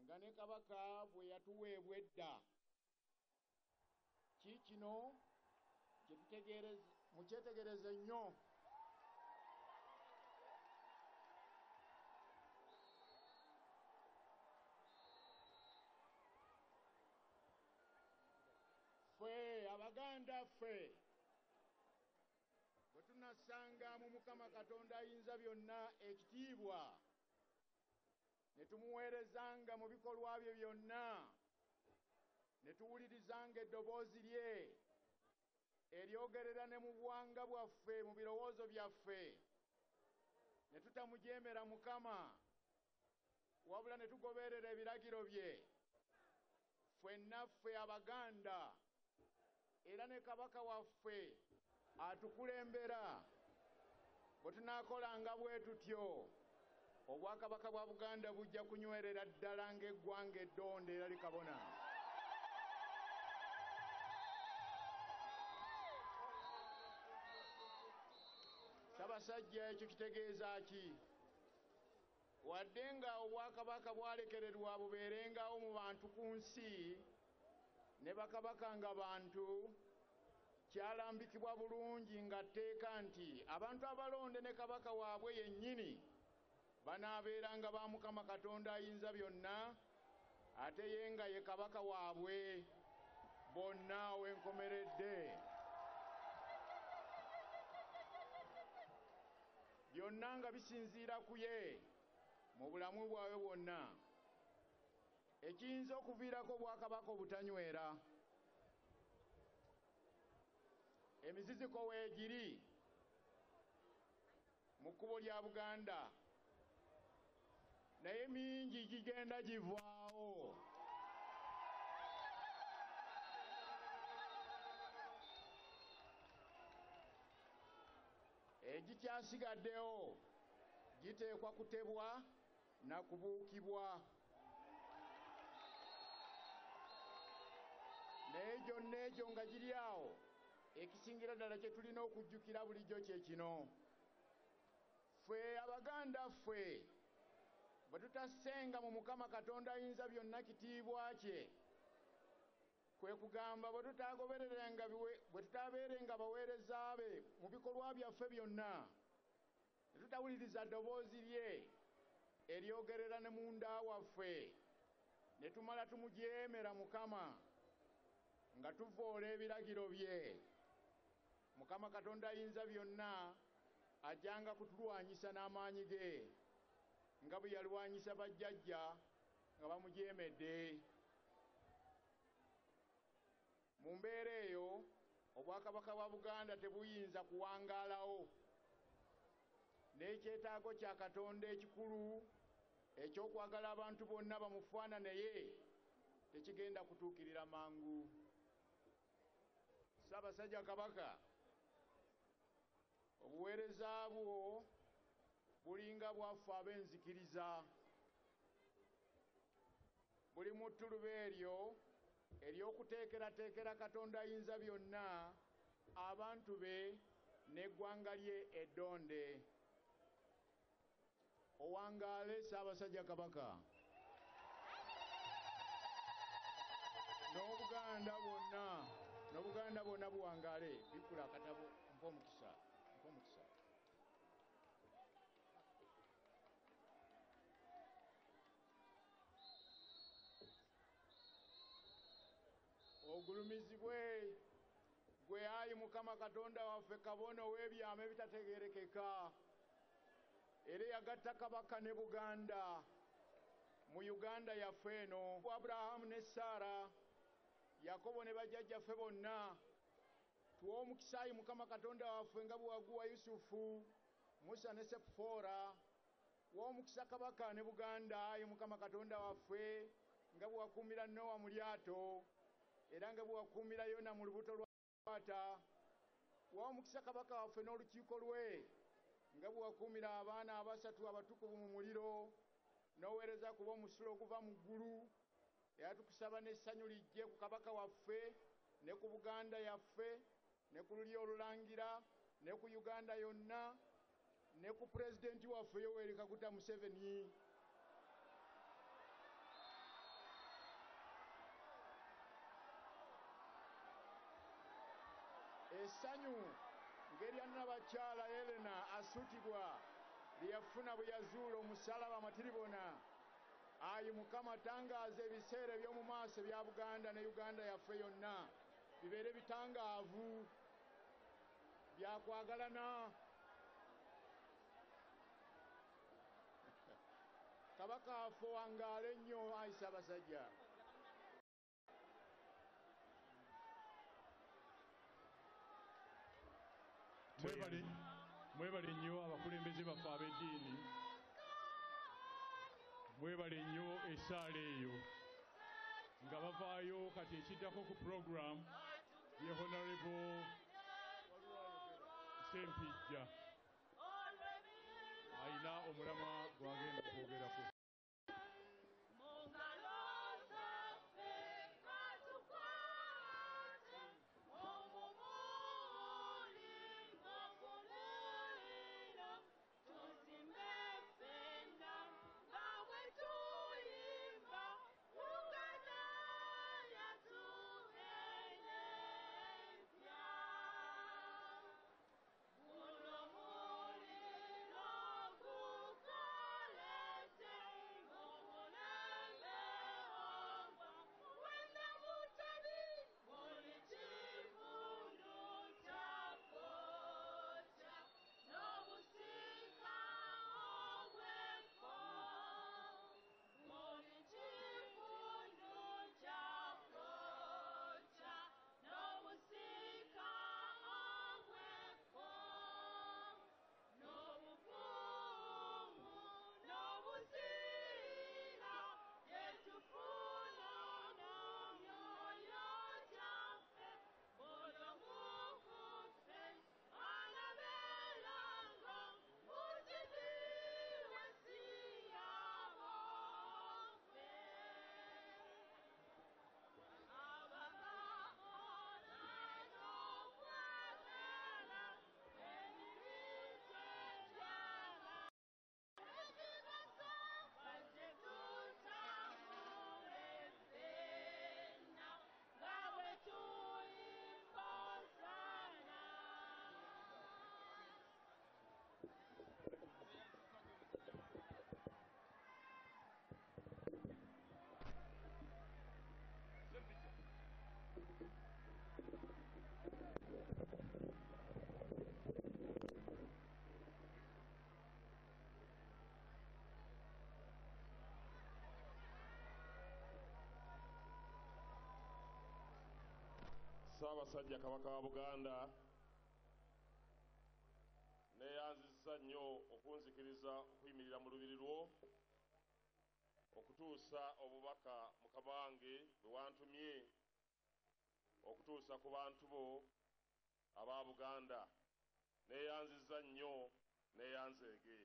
nga ne Kabaka bwe yatuweebwa edda. Kiikino mukyetegereze nnyo. Ffe Abaganda ffe bwe tunassanga mu Mukama Katonda ayinza byonna ekitiibwa, ne tumuweerezanga mu bikolwa bye byonna, ne tuwulirizanga eddoboozi lye eryogerera ne mu buwanga bwaffe, mu birowoozo byaffe, ne tutamujeemera Mukama, wabula ne tugoberera ebiragiro bye, ffenna ffe Abaganda era ne Kabaka waffe atukulembera, bwe tunaakolanga bwe tutyo, Obwakabaka bwa Buganda bujja kunywerera ddala ng'eggwanga eddonde era likabona. Ssaabasajja, ekyo kitegeeza ki? Wadde nga Obwakabaka bwalekererwa bubeerengawo mu bantu ku nsi, ne bakabaka nga bantu, kyalambikibwa bulungi nga tteeka nti abantu abalonde ne Kabaka waabwe yennyini banaabeeranga ba Mukama Katonda ayinza byonna, ate ye nga ye Kabaka waabwe bonna ow'enkomeredde. Byonna nga bisinziira ku ye mu bulamu bwabwe bwonna. Ekiyinza okuviirako Obwakabaka obutanywera, emiziziko weegiri mu kkubo lya Buganda, naye mingi gigenda givaawo. Egikyasigaddewo giteekwa kutebwa na kubuukibwa. Naye gyonna egyo nga giri awo, ekisingira ddala kye tulina okujjukira bulijjo kye kino: ffe Abaganda ffe bwe tutassenga mu Mukama Katonda ayinza byonna kitiibwa kye, kwe kugamba bwe tutaabeerenga baweereza be mu bikolwa byaffe byonna, ne tutawuliriza ddoboozi lye eryogerera ne munda waffe, ne tumala tumujeemera Mukama nga tuvoola ebiragiro bye, Mukama Katonda ayinza byonna Ajjanga kutulwanyisa n'amaanyi ge nga bwe yalwanyisa bajjajja nga bamujeemedde. Mu mbeera eyo, Obwakabaka bwa Buganda tebuyinza kuwangaalawo. N'ekyetaago kya Katonda ekikulu eky'okwagala abantu bonna bamufaanane ye tekigenda kutuukirira mangu. Ssaabasajja Kabaka, obuweereza bwo bulinga bwaffe ab'enzikiriza. Buli mu ttuluba eryo ery'okuteekerateekera Katonda Ayinza byonna abantu be n'eggwanga lye eddonde. Owangaale Ssaabasajja Kabaka. N'Obuganda bwonna, n'Obuganda bwonna buwangaale. Bikkula akatabo, mpa omukisa, mpa omukisa. Ogulumizibwe gwe ayi Mukama Katonda waffe, kabona ow'ebyama ebitategeerekeka, era eyagatta Kabaka ne Buganda mu Uganda yaffe eno. Aburahamu ne Saara, Yakobo ne bajjajjaffe bonna, tuwe omukisa ayi Mukama Katonda waffe nga bwe waguwa Yusufu, Musa ne Sepufoora. Wa omukisa Kabaka ne Buganda ayi Mukama Katonda waffe nga bwe wakuumira Nowa mu lyato, era nga bwe wakuumira Yona mu lubuto lwa. Wa omukisa Kabaka waffe n'olukiiko lwe nga bwe wakuumira abaana abasatu abatukuvu mu muliro, n'oweereza kuba omusulo oguva mu ggulu. Era tukusaba n'essanyu lijje ku Kabaka waffe ne ku Buganda yaffe ne ku Lulyo Olulangira ne ku Uganda yonna ne ku Pulezidenti waffe Yoweri Kaguta Museveni. Essanyu ng'erya Nnabakyala Helena Asutibwa lye yafuna bwe yazuula omusalaba amatiribona. Ayi Mukama, tangaaza ebiseera eby'omu maaso ebya Buganda ne Uganda yaffe yonna bibeere bitangaavu bya kwagalana. Kabaka waffe owangaale nnyo ayi Ssaabasajja. Mwebale, mwebale nnyo abakulembeze baffe ab'eddiini, mwebale nnyo essaala eyo nga bavaayo. Kati ekiddako ku program ye Honorable Sempijja, alina omulamwa gwagenda okwogerako. Ssaabasajja Kabaka wa Buganda, neeyanzizza nnyo okunzikiriza okuyimirira mu lubiri lwo okutuusa obubaka mukama wange bwe wantumye okutuusa ku bantu bo aba Buganda. Neeyanzizza nnyo, neeyanzeege.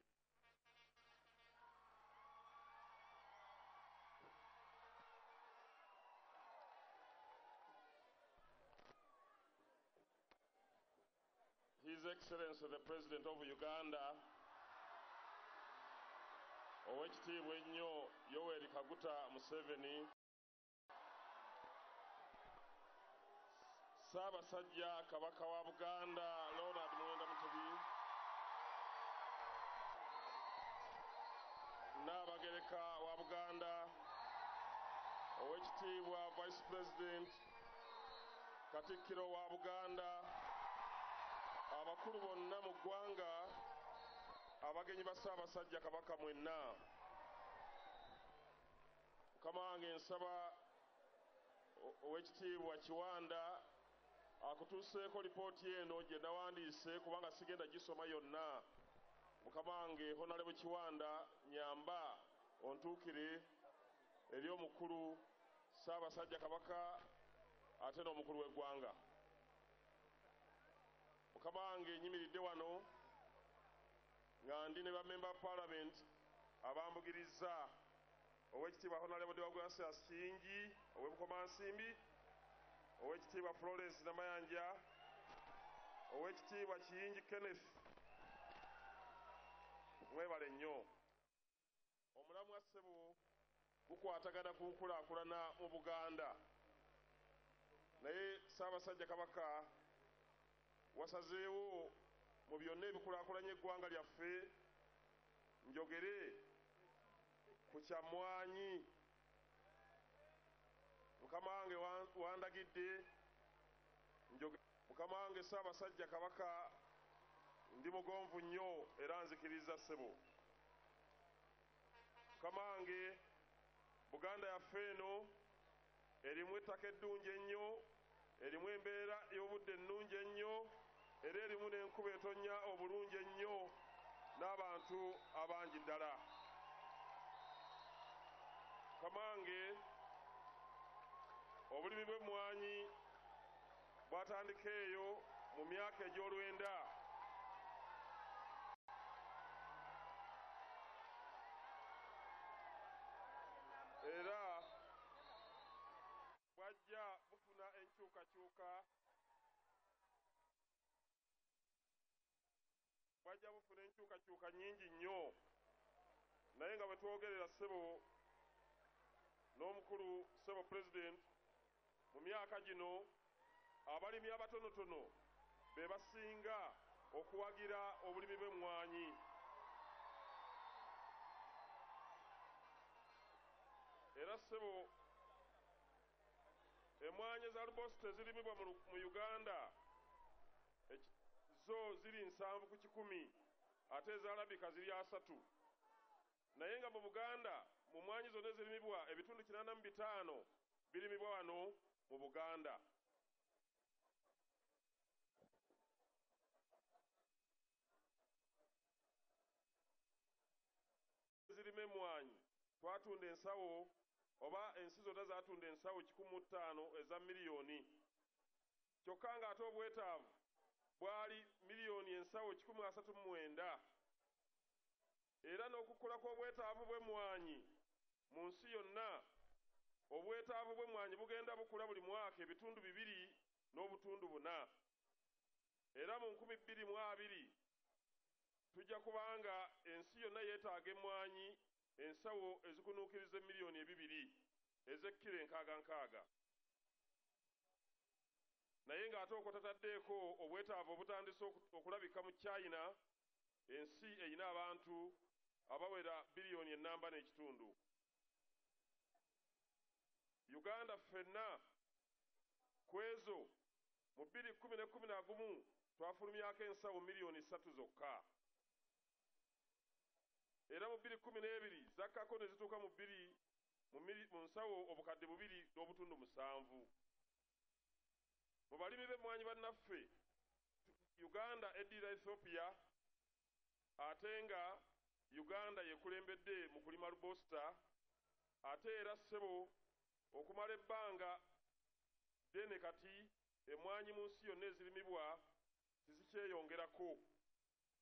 His Excellency the President of Uganda, Oweekitiibwa ennyo Yoweri Kaguta Museveni, Ssaabasajja Kabaka wa Buganda Leonard Muwenda Mutebi, Nnaabagereka wa Buganda, Oweekitiibwa Vice President, Katikkiro wa Buganda, abakulu bonna mu ggwanga, abagenyi ba Ssaabasajja Kabaka mwenna. Mukama wange, nsaba Oweekitiibwa Kiwanda akutuuseeko lipooti eno gye nawandiise, kubanga sigenda gisoma yonna. Mukama wange Honorable Kiwanda, nyamba ontuukire eri omukulu Ssaabasajja Kabaka ate n'omukulu w'eggwanga. Mukama wange, nyimiridde wano nga ndi ne bamemba ba Parliament abambugirizza, Oweekitiibwa Honorable Deogratias Kiyingi ow'e Bukomansimbi, Oweekitiibwa Florence Namayanja, Oweekitiibwa Kiyingi Kenneth. Mwebale nnyo. Omulamwa, ssebo, gukwatagana ku nkulaakulana mu Buganda, naye Ssaabasajja Kabaka wasazeewo mu byonna ebikulaakulanya eggwanga lyaffe njogere ku kyammwanyi. Mukama wange, wandagidde mukama wange Ssaabasajja Kabaka, ndi mugonvu nnyo era nzikiriza, ssebo. Mukama wange, Buganda yaffe eno erimu ettaka eddungi ennyo, erimu embeera y'obudde ennungi ennyo, era erimu n'enkuba etonnya obulungi ennyo n'abantu abangi ddala. Mukama wange, obulimi bw'emmwanyi bwatandika eyo mu myaka egy'olwenda. Era bwajja bufuna enkyukakyuka, bwajja bufuna enkyukakyuka nnyingi nnyo. Naye nga bwe twogerera, ssebo n'omukulu ssebo President, mu myaka gino abalimi abatonotono be basinga okuwagira obulimi bw'emmwanyi. Era, ssebo, emmwanyi eza Robusta ezirimibwa mu Uganda zo ziri 70%, ate eza Arabica ziri 30. Naye nga mu Buganda, mu mmwanyi zonna ezirimibwa, ebitundu 85 birimibwa wano mu Buganda. Zirima emmwanyi twatunda ensawo, oba ensi zonna zatunda ensawo 105 eza miliyoni, kyokka ng'ate obwetaavu bwali miliyoni ensawo 139. Era n'okukula kw'obwetaavu bw'emmwanyi mu nsi yonna, obwetaavu bw'emmwanyi bugenda bukula buli mwaka ebitundu 2.4. Era mu 2020 tujja kubanga ensi yonna yeetaaga emmwanyi ensawo ezikunuukiriza emiliyoni 2 ez'ekkiro 60 60. Naye ng'ate okwo tataddeeko obwetaavu obutandise okulabika mu China, ensi erina abantu abawera biliyoni 1.5. Uganda ffenna ku ezo mu 2011 twafulumyako ensawo miliyoni 3 zokka. Era mu 2012 zakkako ne zituuka mu bbiri mu nsawo 2,700. Mu balimi b'emmwanyi bannaffe, Uganda eddirira Ethiopia, ate nga Uganda yekulembedde mu kulima Robusta. Ate era ssebo, okumala ebbanga ddene kati, emmwanyi mu nsi yonna ezirimibwa tizikyeyongerako.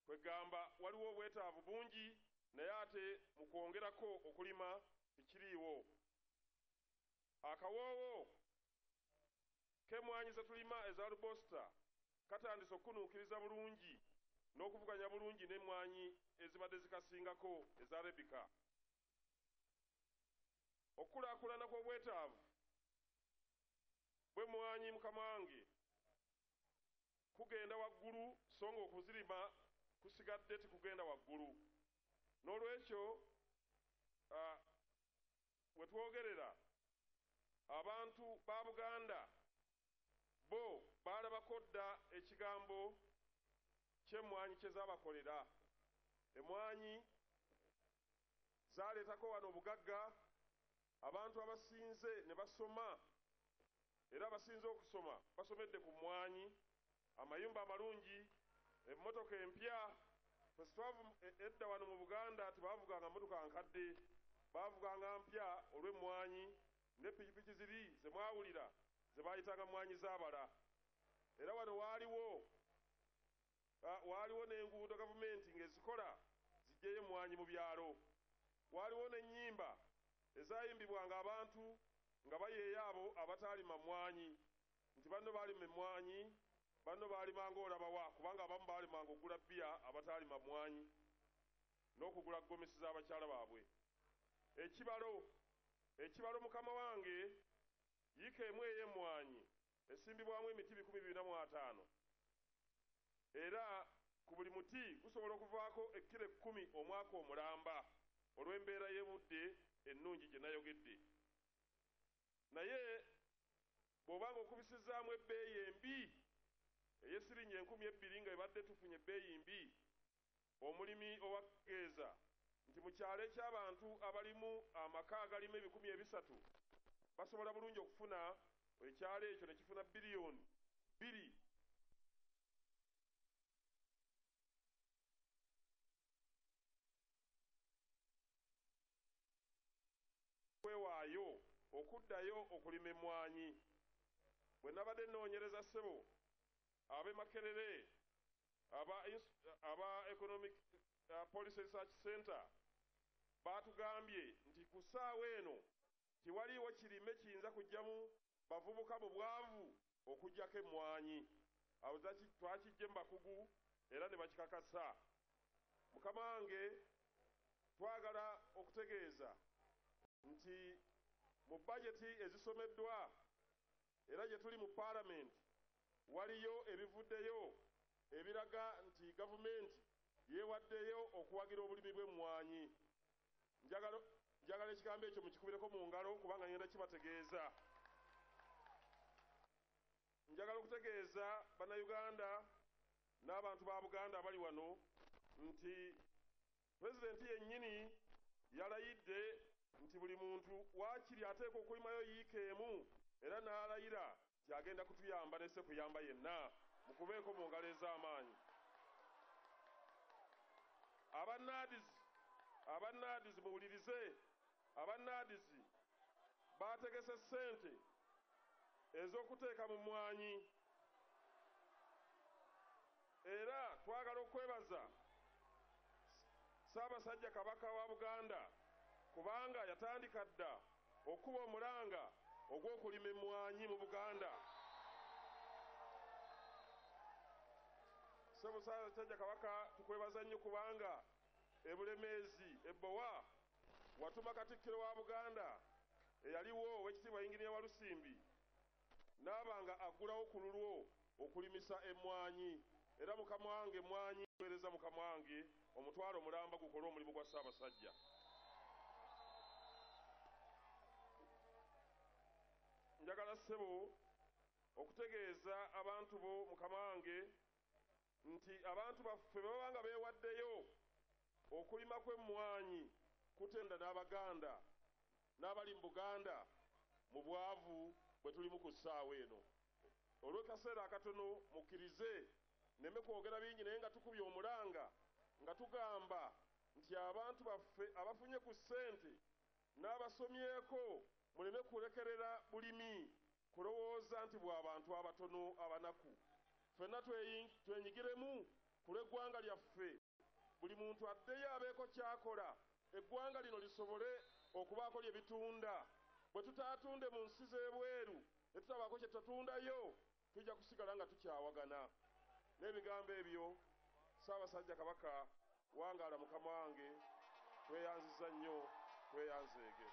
Kwegamba waliwo obwetaavu bungi, naye ate mu kwongerako okulima tekiriiwo. Akawoowo k'emmwanyi ze tulima eza Robusta katandise okukunuukiriza bulungi n'okuvuganya bulungi n'emmwanyi ezibadde zikasingako eza Arabica. Okukulaakulana kw'obwetaavu bw'emmwanyi, mukama wange, kugenda waggulu, so nga okuzirima kusigadde tekugenda waggulu. N'olwekyo we twogerera, abantu ba Buganda bo baalabako dda ekigambo ky'emmwanyi kye zaabakolera. Emmwanyi zaaleetako wano obugagga, abantu abasinze ne basoma, era abasinze okusoma basomedde ku mmwanyi, amayumba amalungi, emmotoka empya. Edda wano mu Buganda tebaavuganga mmotoka nkadde, baavuganga mpya olw'emmwanyi, ne pikipiki ziri ze mwawulira ze baayitanga mmwanyi zaabala. Era wano waaliwo n'enguudo gavumenti ng'ezikola ziggyeyo emmwanyi mu byalo. Waaliwo n'ennyimba ezaayimbibwanga abantu nga bayeeya abo abataalima mmwanyi, nti banno baalima emmwanyi, banno baalimanga olabawa, kubanga abamu baalimanga okugula bbiya abataalima mmwanyi n'okugula gomesi z'abakyala baabwe. Ekibalo mukama wange, yiika emu ey'emmwanyi esimbibwamu emiti 250, era ku buli muti gusobola okuvaako ekkiro 10 omwaka omulamba olw'embeera y'obudde ennungi gye nayogedde. Naye bw'obanga okubisizaamu ebbeeyi embi ey'esiringi 2000 nga ebadde tufunye ebbeeyi mbi, omulimi owageeza nti mu kyalo eky'abantu abalimu amaka agalimu 300 basobola bulungi okufuna ekyalo ekyo ne kifuna 2 biliyoni. Kwewaayo okuddayo okulima emmwanyi. Bwe nabadde nnoonyereza ssebo, ab'e Makerere aba Economic Policy Research Center baatugambye nti ku ssaawa eno tiwaliiwo kirime kiyinza kujjamu bavubuka mu bwavu okuggyako emmwanyi. Awo twakiggye mu bakugu era ne bakikakasa. Mukama wange, twagala okutegeeza nti mu bajeti ezisomeddwa era gye tuli mu paalamenti, waliyo ebivuddeyo ebiraga nti gavumenti yeewaddeyo okuwagira obulimi bw'emmwanyi. Njagala ekigambo ekyo mukikubireko mu ngalo, kubanga ngenda kibategeeza. Njagala okutegeeza Bannayuganda n'abantu ba Buganda abali wano nti pulezidenti yennyini yalayidde nti buli muntu waakiri ateekwa okulimayo yiika emu, era n'alayira nti agenda kutuyamba ne ssekuyamba yenna. Mukubeeko mu ngalo ez'amaanyi. Abannaadizi muwulirize, abannaadizi baategese ssente ez'okuteeka mu mmwanyi, era twagala okwebaza Ssaabasajja Kabaka wa Buganda kubanga yatandika dda okuba omulanga ogw'okulima emmwanyi mu Buganda. Ssaabasajja Kabaka, tukwebaza nnyo kubanga e Bulemeezi ebbowa watuma Katikkiro wa Buganda eyaliwo Oweekitiibwa Yinginiya Walusimbi n'aba nga aggulawo ku lulwo okulimisa emmwanyi. Era mukama wange, emmwanyi weereza mukama wange omutwalo omulamba gukole omulimu gwa Ssaabasajja. Njagala ssebo okutegeeza abantu bo mukama wange nti abantu baffe baba nga beewaddeyo okulima kw'emmwanyi kutenda n'Abaganda n'abali mu Buganda mu bwavu bwe tulimu ku ssaawa eno. Olw'ekaseera akatono mukkirize nneme kwogera bingi, naye nga tukubye omulanga nga tugamba nti abantu baffe abafunye ku ssente n'abasomyeko muleme kulekerera bulimi kulowooza nti bw'abantu abatono abanaku. Ffenna twenyigiremu ku lw'eggwanga lyaffe, buli muntu addeyo abeeko ky'akola, eggwanga lino lisobole okubaako lye bitunda. Bwe tutaatunde mu nsi z'ebweru ne tutabaako kye tutatundayo, tujja kusigala nga tukyawagana. N'ebigambo ebyo, Ssaabasajja Kabaka, wangaala mukama wange, tweyanziza nnyo, tweyanzeege.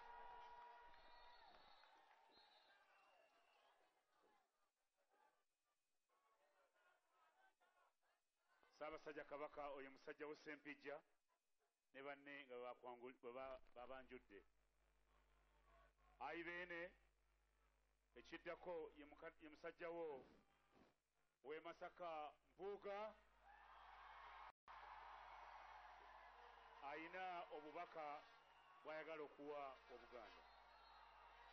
Ssaabasajja Kabaka oyo musajja wo Ssempijja ne banne nga babanjudde. Ayi Beene, ekiddako ye musajja wo w'e Masaka Mpuuga, ayina obubaka bw'ayagala okuwa Obuganda.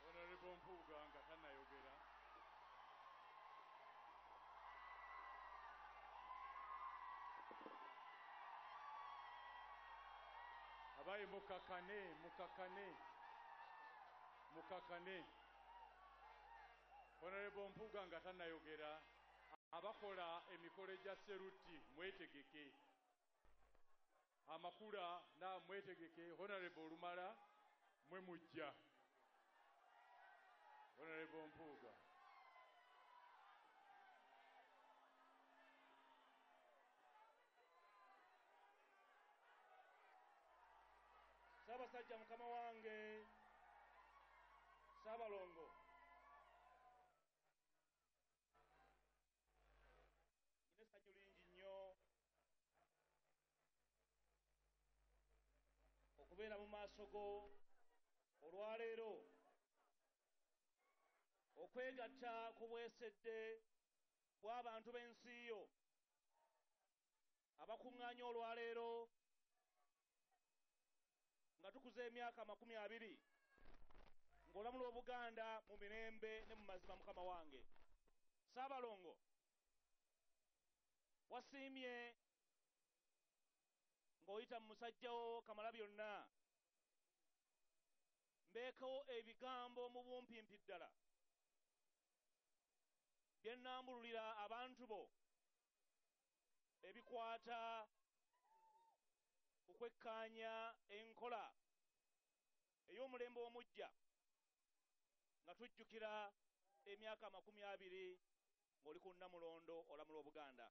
Honorable Mpuuga nga tannayogera. Abaye mukakane, mukakane, mukakane. Honorable Mpuuga nga tannayogera, abakola emikolo egya Seruti mwetegeke. Amakula na mwetegeke. Honorable Olumala mwe mujja. Honorable Mpuuga. Ssaabasajja mukama wange Ssaabalongo, nina essanyu lingi nnyo okubeera mu maaso go olwaleero okwegatta ku bwesedde bw'abantu b'ensi yo abakuŋŋaanya olwaleero nga tukuza emyaka 20 ng'olamula Obuganda mu mirembe ne mu mazima. Mukama wange Ssaabalongo, wasiimye ng'oyita mu musajjawo Kamalabyonna mbeekewo ebigambo mu bumpimpi ddala bye nnambululira abantu bo ebikwata ku kwekkaanya enkola ey'omulembe omuggya nga tujjukira emyaka 20 ng'oli ku Nnamulondo olamula Obuganda.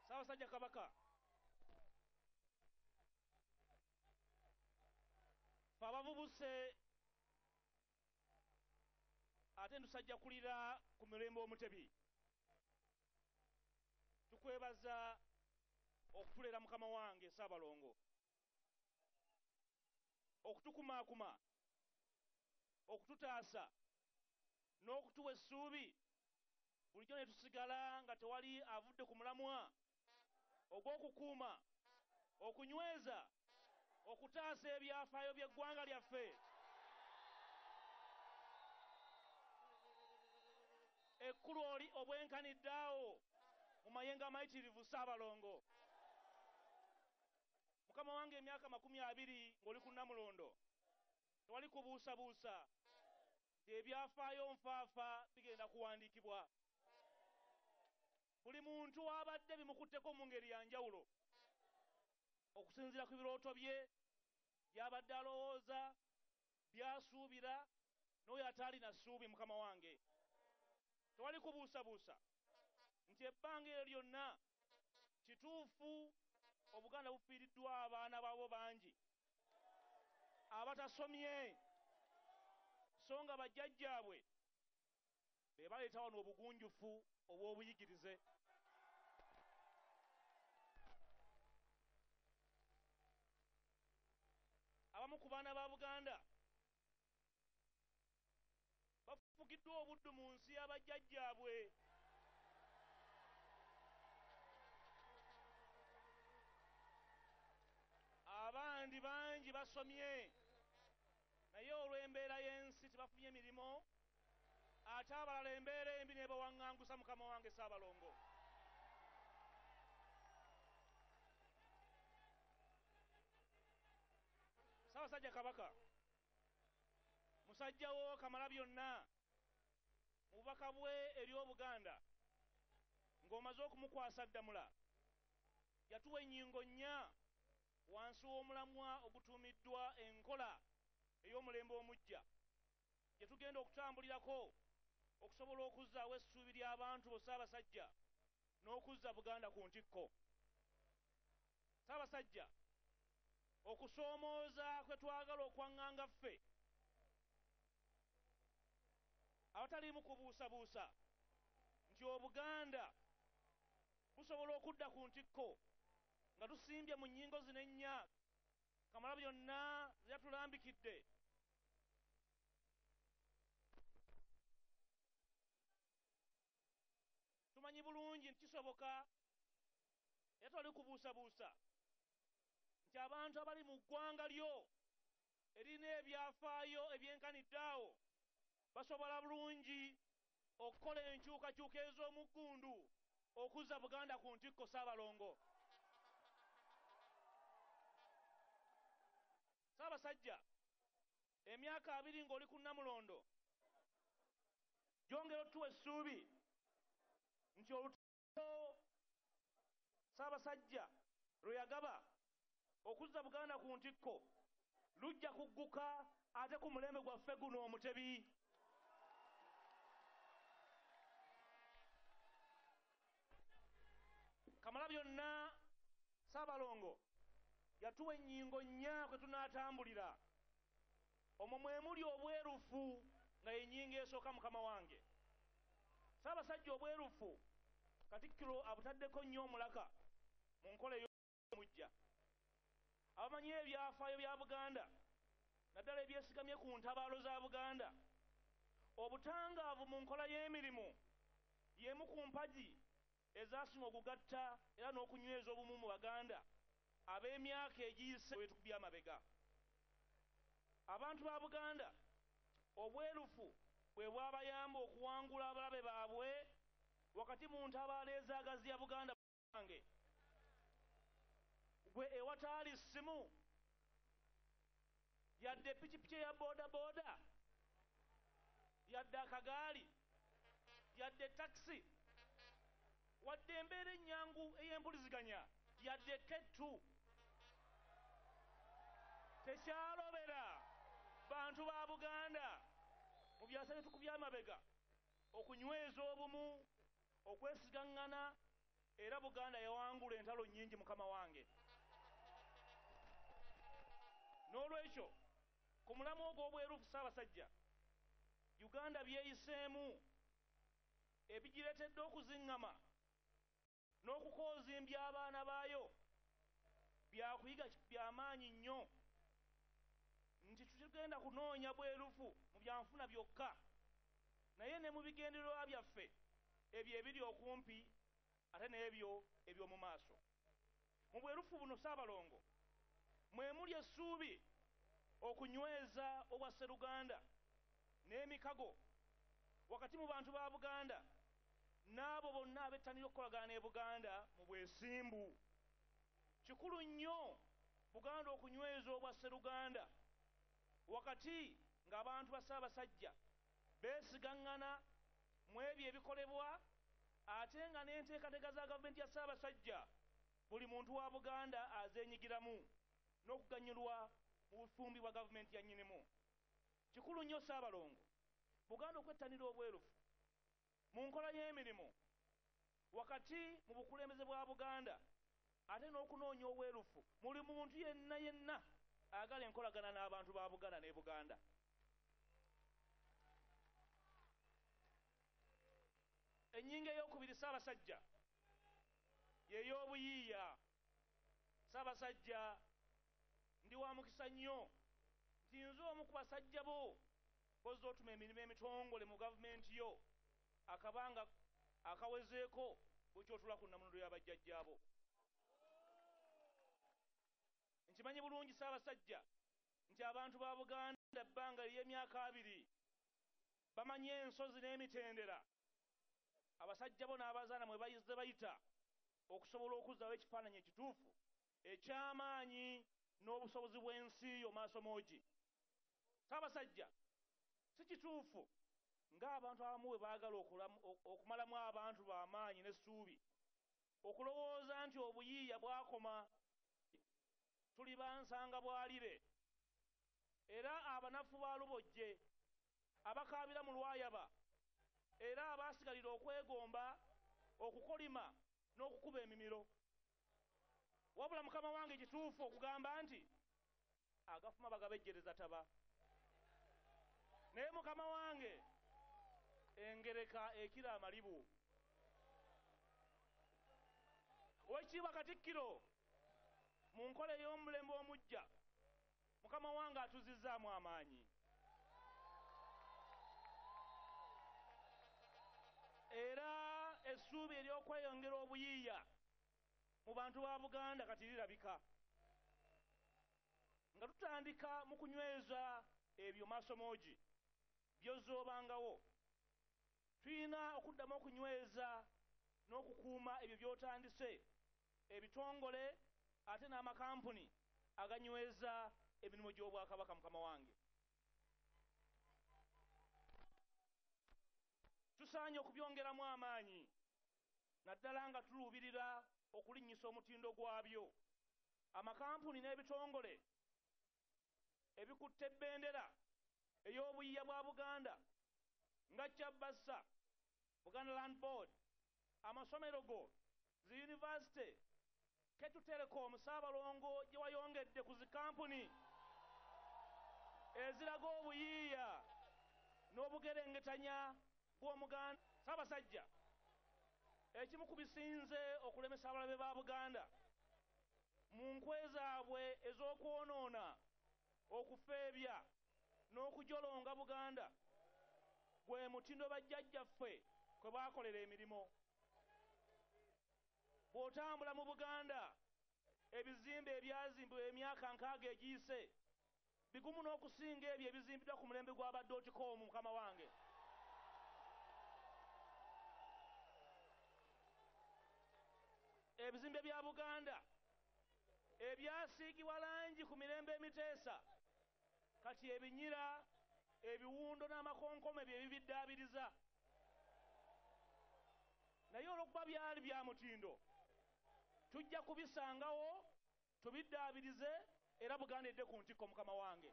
Ssaabasajja Kabaka, ffe abavubuse ate ntusajja kulira ku mirembe Omutebi, tukwebaza okutulera mukama wange Ssaabalongo, okutukumaakuma, okututaasa n'okutuwa essuubi bulijjo ne tusigala nga tewali avudde ku mulamwa ogw'okukuuma, okunyweza, okutaasa ebyafaayo by'eggwanga lyaffe. Ekkulu oli obwenkanidde awo mu mayengo amayitirivu Ssaabalongo. Mukama wange, emyaka 20 ng'oli ku Nnamulondo, tewali kubuusabuusa nti ebyafaayo nfaafa bigenda kuwandiikibwa. Buli muntu w'abadde bimukutteko mu ngeri ya njawulo okusinziira ku birooto bye, by'abadde alowooza, by'asuubira, n'oyo ataalina ssuubi. Mukama wange, tewali kubuusabuusa nti ebbanga eryo lyonna kituufu Obuganda bufiiriddwa abaana baabwo bangi abatasomye, so nga bajjajjaabwe be baleeta wano obugunjufu obw'obuyigirize. Abamu ku baana ba Buganda bafugiddwa obuddu mu nsi y'abajjajjaabwe. Abayizi bangi basomye, naye olw'embeera y'ensi tebafunye mirimu, ate abalala embeera embi n'ebawaŋŋangusa. Mukama wange Ssaabalongo, Ssaabasajja Kabaka, musajja wo Kamala byonna, mu bubaka bwe eri Obuganda ng'omaze okumukwasa ddamula, yatuwa ennyingo nnya wansi w'omulamwa ogutuumiddwa enkola ey'omulembe omuggya gye tugenda okutambulirako okusobola okuzzaawo essuubi ly'abantu bo Ssaabasajja n'okuzza Buganda ku ntikko. Ssaabasajja, okusoomooza kwe twagala okwaŋŋanga ffe abataliimu kubuusabuusa nti Obuganda busobola okudda ku ntikko nga tusimbye mu nnyingo zino ennya Kamala byonna ze yatulambikidde. Tumanyi bulungi nti kisoboka, era twali kubuusabuusa nti abantu abali mu ggwanga lyo erina ebyafaayo ebyenkanidde awo basobola bulungi okukola enkyukakyuka ez'omuggundu okuzza Buganda ku ntikko. Ssaabalongo, Ssaabasajja, emyaka 20 ng'oli ku Nnamulondo gyongera otuwa essuubi nti olutalo Ssaabasajja lwe yagaba okuzza Buganda ku ntikko lujja kugguka ate ku mulembe gwaffe guno Omutebi. Kamala byonna Ssaabalongo yatuwa ennyingo nnya kwe tunaatambulira. Omwo mwe muli obwerufu nga yennyingo esooka. Mukama wange Ssaabasajja, obwerufu Katikkiro abutaddeko nnyo omulaka mu nkola ey'omuggya. Abamanyi ebyafaayo bya Buganda, naddala ebyesigamye ku ntabaalo za Buganda, obutangaavu mu nkola y'emirimu y'emu ku mpagi ezasinga okugatta era n'okunyweza obumu mu Baganda ab'emyaka egiyise wetukubye amabega. Abantu ba Buganda obwerufu bwe bwabayamba okuwangula abalabe baabwe wakati mu ntabaalo ezaagaziya Buganda wange gwe ewataali ssimu yadde pikipiki eya boodabooda, yadde akagaali, yadde takisi, wadde embeera ennyangu ey'empuliziganya, yadde kettu. Tekyalobera bantu ba Buganda mu byasa byetukubye amabega okunyweza obumu, okwesigaŋŋana, era Buganda yawangula entalo nnyingi. Mukama wange, n'olwekyo ku mulamu ogw'obwerufu, Ssaabasajja, Uganda byeyiseemu ebigireetedde okuziŋŋama n'okukoozimbya abaana baayo byakuyiga byamaanyi nnyo nti tetugenda kunoonya bwerufu mu byanfuna byokka, naye ne mu bigendererwa byaffe ebyo ebiri okumpi ate n'ebyo eby'omu maaso. Mu bwerufu buno, Ssaabalongo, mwe muli essuubi okunyweza obwasseruganda n'emikago wakati mu bantu ba Buganda n'abo bonna abettanira okukolagana ne Buganda mu bwesimbu. Kikulu nnyo Buganda okunyweza obwasseruganda wakati ng'abantu ba Ssaabasajja beesigaŋŋana mu ebyo ebikolebwa, ate nga n'enteekateeka za gavumenti ya Ssaabasajja buli muntu wa Buganda azeenyigiramu n'okuganyulwa mu bufumbi bwa gavumenti ya nnyinimu. Kikulu nnyo, Ssaabalongo, Buganda okwettanira obwerufu mu nkola y'emirimu wakati mu bukulembeze bwa Buganda, ate n'okunoonya obwerufu muli muntu yenna yenna ayagala enkolagana n'abantu ba Buganda ne Buganda. Ennyingo ey'okubiri, Ssaabasajja, y'ey'obuyiiya. Ssaabasajja, ndi wa mukisa nnyo nti nze omu ku basajja bo bozza otuma emirimu emitongole mu gavumenti yo akabanga akawezeeko bukyotula ku nnamulondo y'abajjajjaabo. Nkimanyi bulungi Ssaabasajja nti abantu ba Buganda ebbanga ly'emyaka 2 bamanyi ensozi n'emitendera abasajja bo n'abazaana mwe bayize bayita okusobola okuzzaawo ekifaananyi ekituufu eky'amaanyi n'obusobozi bw'ensi yo maaso moogi. Ssaabasajja, si kituufu ng'abantu abamu bwe baagala okumalamu abantu b'amaanyi n'essuubi okulowooza nti obuyiiya bwakoma, tuli bansanga bwalire era abanafu ba Lubojje abakaabira mu Lwayaba era abaasigalira okwegomba, okukolima n'okukuba emimiro. Wabula mukama wange kituufu okugamba nti agafuma bagabejjereza taba. Naye mukama wange engereka ekira amalibu. Oweekitiibwa Katikkiro, mu nkola ey'omulembe omuggya, mukama wange atuzizzaamu amaanyi. Era essuubi ery'okweyongera obuyiiya mu bantu ba Buganda kati lirabika. Nga tutandika mu kunyweza ebyo maasomoogi by'ozzoobangawo, tulina okuddamu okunyweza n'okukuuma ebyo by'otandise, ebitongole ate n'amakampuni aganyweza emirimu gy'Obwakabaka mukama wange. Tusaanye okubyongeramu amaanyi naddala nga tuluubirira okulinnyisa omutindo gwabyo. Amakampuni n'ebitongole ebikutte bendera ey'obuyiiya bwa Buganda nga Kyabassa, Buganda Land Board, amasomero go, zi yunivasite, Ketu Telecom Ssaabalongo gye wayongedde ku zikampuni eziraga obuyiiya n'obugerengetanya bw'Omuganda. Ssaabasajja, ekimu ku bisinze okulemesa abalabe ba Buganda mu nkwe zaabwe ez'okwonoona, okufeebya n'okujolonga Buganda gwe mutindo bajjajjaffe kwe baakolera emirimu. Bw'otambula mu Buganda, ebizimbe ebyazimbibwa emyaka 60 egiyise bigumu n'okusinga ebyo ebizimbiddwa ku mulembe gwa ba dotcom mukama wange. Ebizimbe bya Buganda ebyasiigibwa langi ku mirembe emiteesa kati ebinyira, ebiwundo n'amakonkome bye bibiddaabiriza. Naye olw'okuba byali bya mutindo, tujja kubisangawo tubiddaabirize era Buganda edde ku ntikko mukama wange.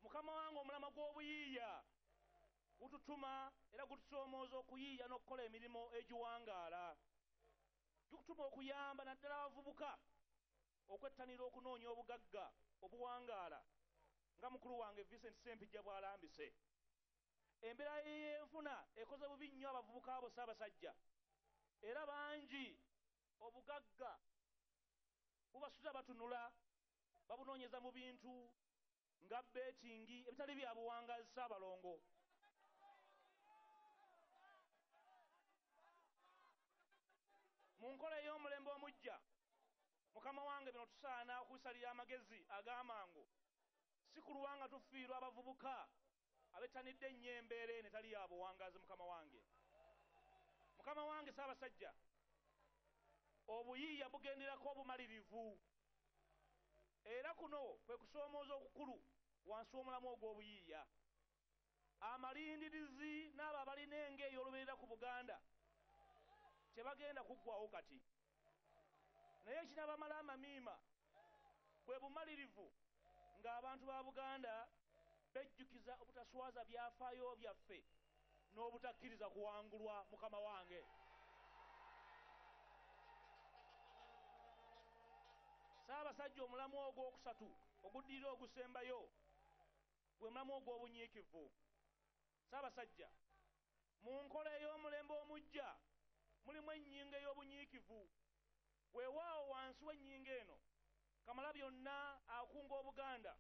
Mukama wange, omulamwa gw'obuyiiya gututuma era gutusoomooza okuyiiya n'okukola emirimu egiwangaala. Gukutuma okuyamba naddala abavubuka okwettanira okunoonya obugagga obuwangaala nga mukulu wange Vincent Ssempijja bw'alambise. Embeera y'enfuna ekoze bubi nnyo abavubuka abo Ssaabasajja, era bangi obugagga bubasuza batunula babunoonyeza mu bintu nga beetingi ebitali bya buwangaazi Ssaabalongo. Mu nkola ey'omulembe omuggya, mukama wange, bino tusaana okubisalira amagezi ag'amangu, si kulwa nga tufiirwa abavubuka abettanidde ennyo embeera eno etali ya buwangaazi mukama wange. Mukama wange Ssaabasajja, obuyiiya bugenderako obumalirivu, era kuno kwe kusoomooza okukulu wansi w'omulamwa ogw'obuyiiya. Amalindirizi n'abo abalina enge ey'olubeerera ku Buganda tebagenda kuggwawo kati. Naye ekinaabamala amamiima bwe bumalirivu ng'abantu ba Buganda bejjukiza obutaswaza byafaayo byaffe n'obutakkiriza kuwangulwa mukama wange. Ssaabasajja, omulamwa ogwokusatu oguddirira ogusembayo gwe mulamwa ogw'obunyiikivu. Ssaabasajja, mu nkola ey'omulembe omuggya mulimu ennyingo ey'obunyiikivu. Weewaawo wansi w'ennyingo eno Kamalabyonna akunga Obuganda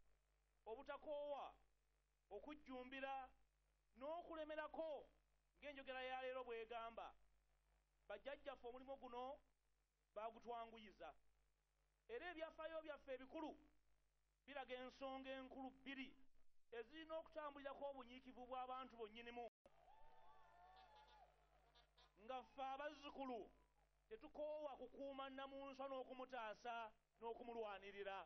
obutakoowa, okujjumbira n'okulemerako ng'enjogera ya leero bw'egamba. Bajjajjaffe omulimu guno Bagutwanguyiza. Era ebyafaayo byaffe ebikulu biraga ensonga enkulu bbiri ezirina okutambulirako obunyiikivu bw'abantu bonnyinimu. Nga ffe abazzukulu tetukoowa kukuuma Nnamunswa n'okumutaasa n'okumulwanirira.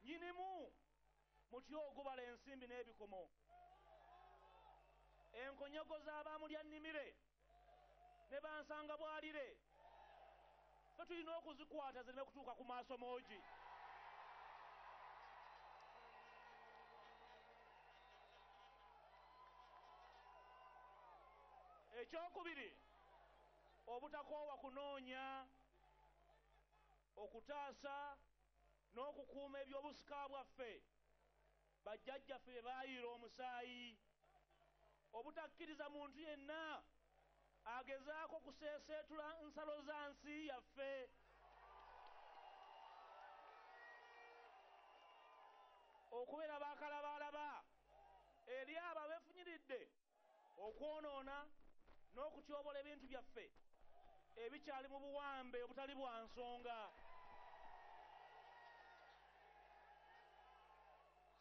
Nnyinimu muti ogubala ensimbi n'ebikomo. Enkonyogo z'abamulya nnimire ne bansanga bwalire, ffe tulina okuzikwata zireme kutuuka ku maaso moogi. Ekyokubiri, obutakoowa kunoonya, okutaasa n'okukuuma ebyobusika bwaffe bajjajjaffe bye baayiira omusaayi. Obutakkiriza muntu yenna agezaako kuseeseetula nsalo za nsi yaffe. Okubeera bakalabaalaba eri abo abeefunyiridde okwonoona n'okutyobola ebintu byaffe ebikyali mu buwambe obutali bwa nsonga.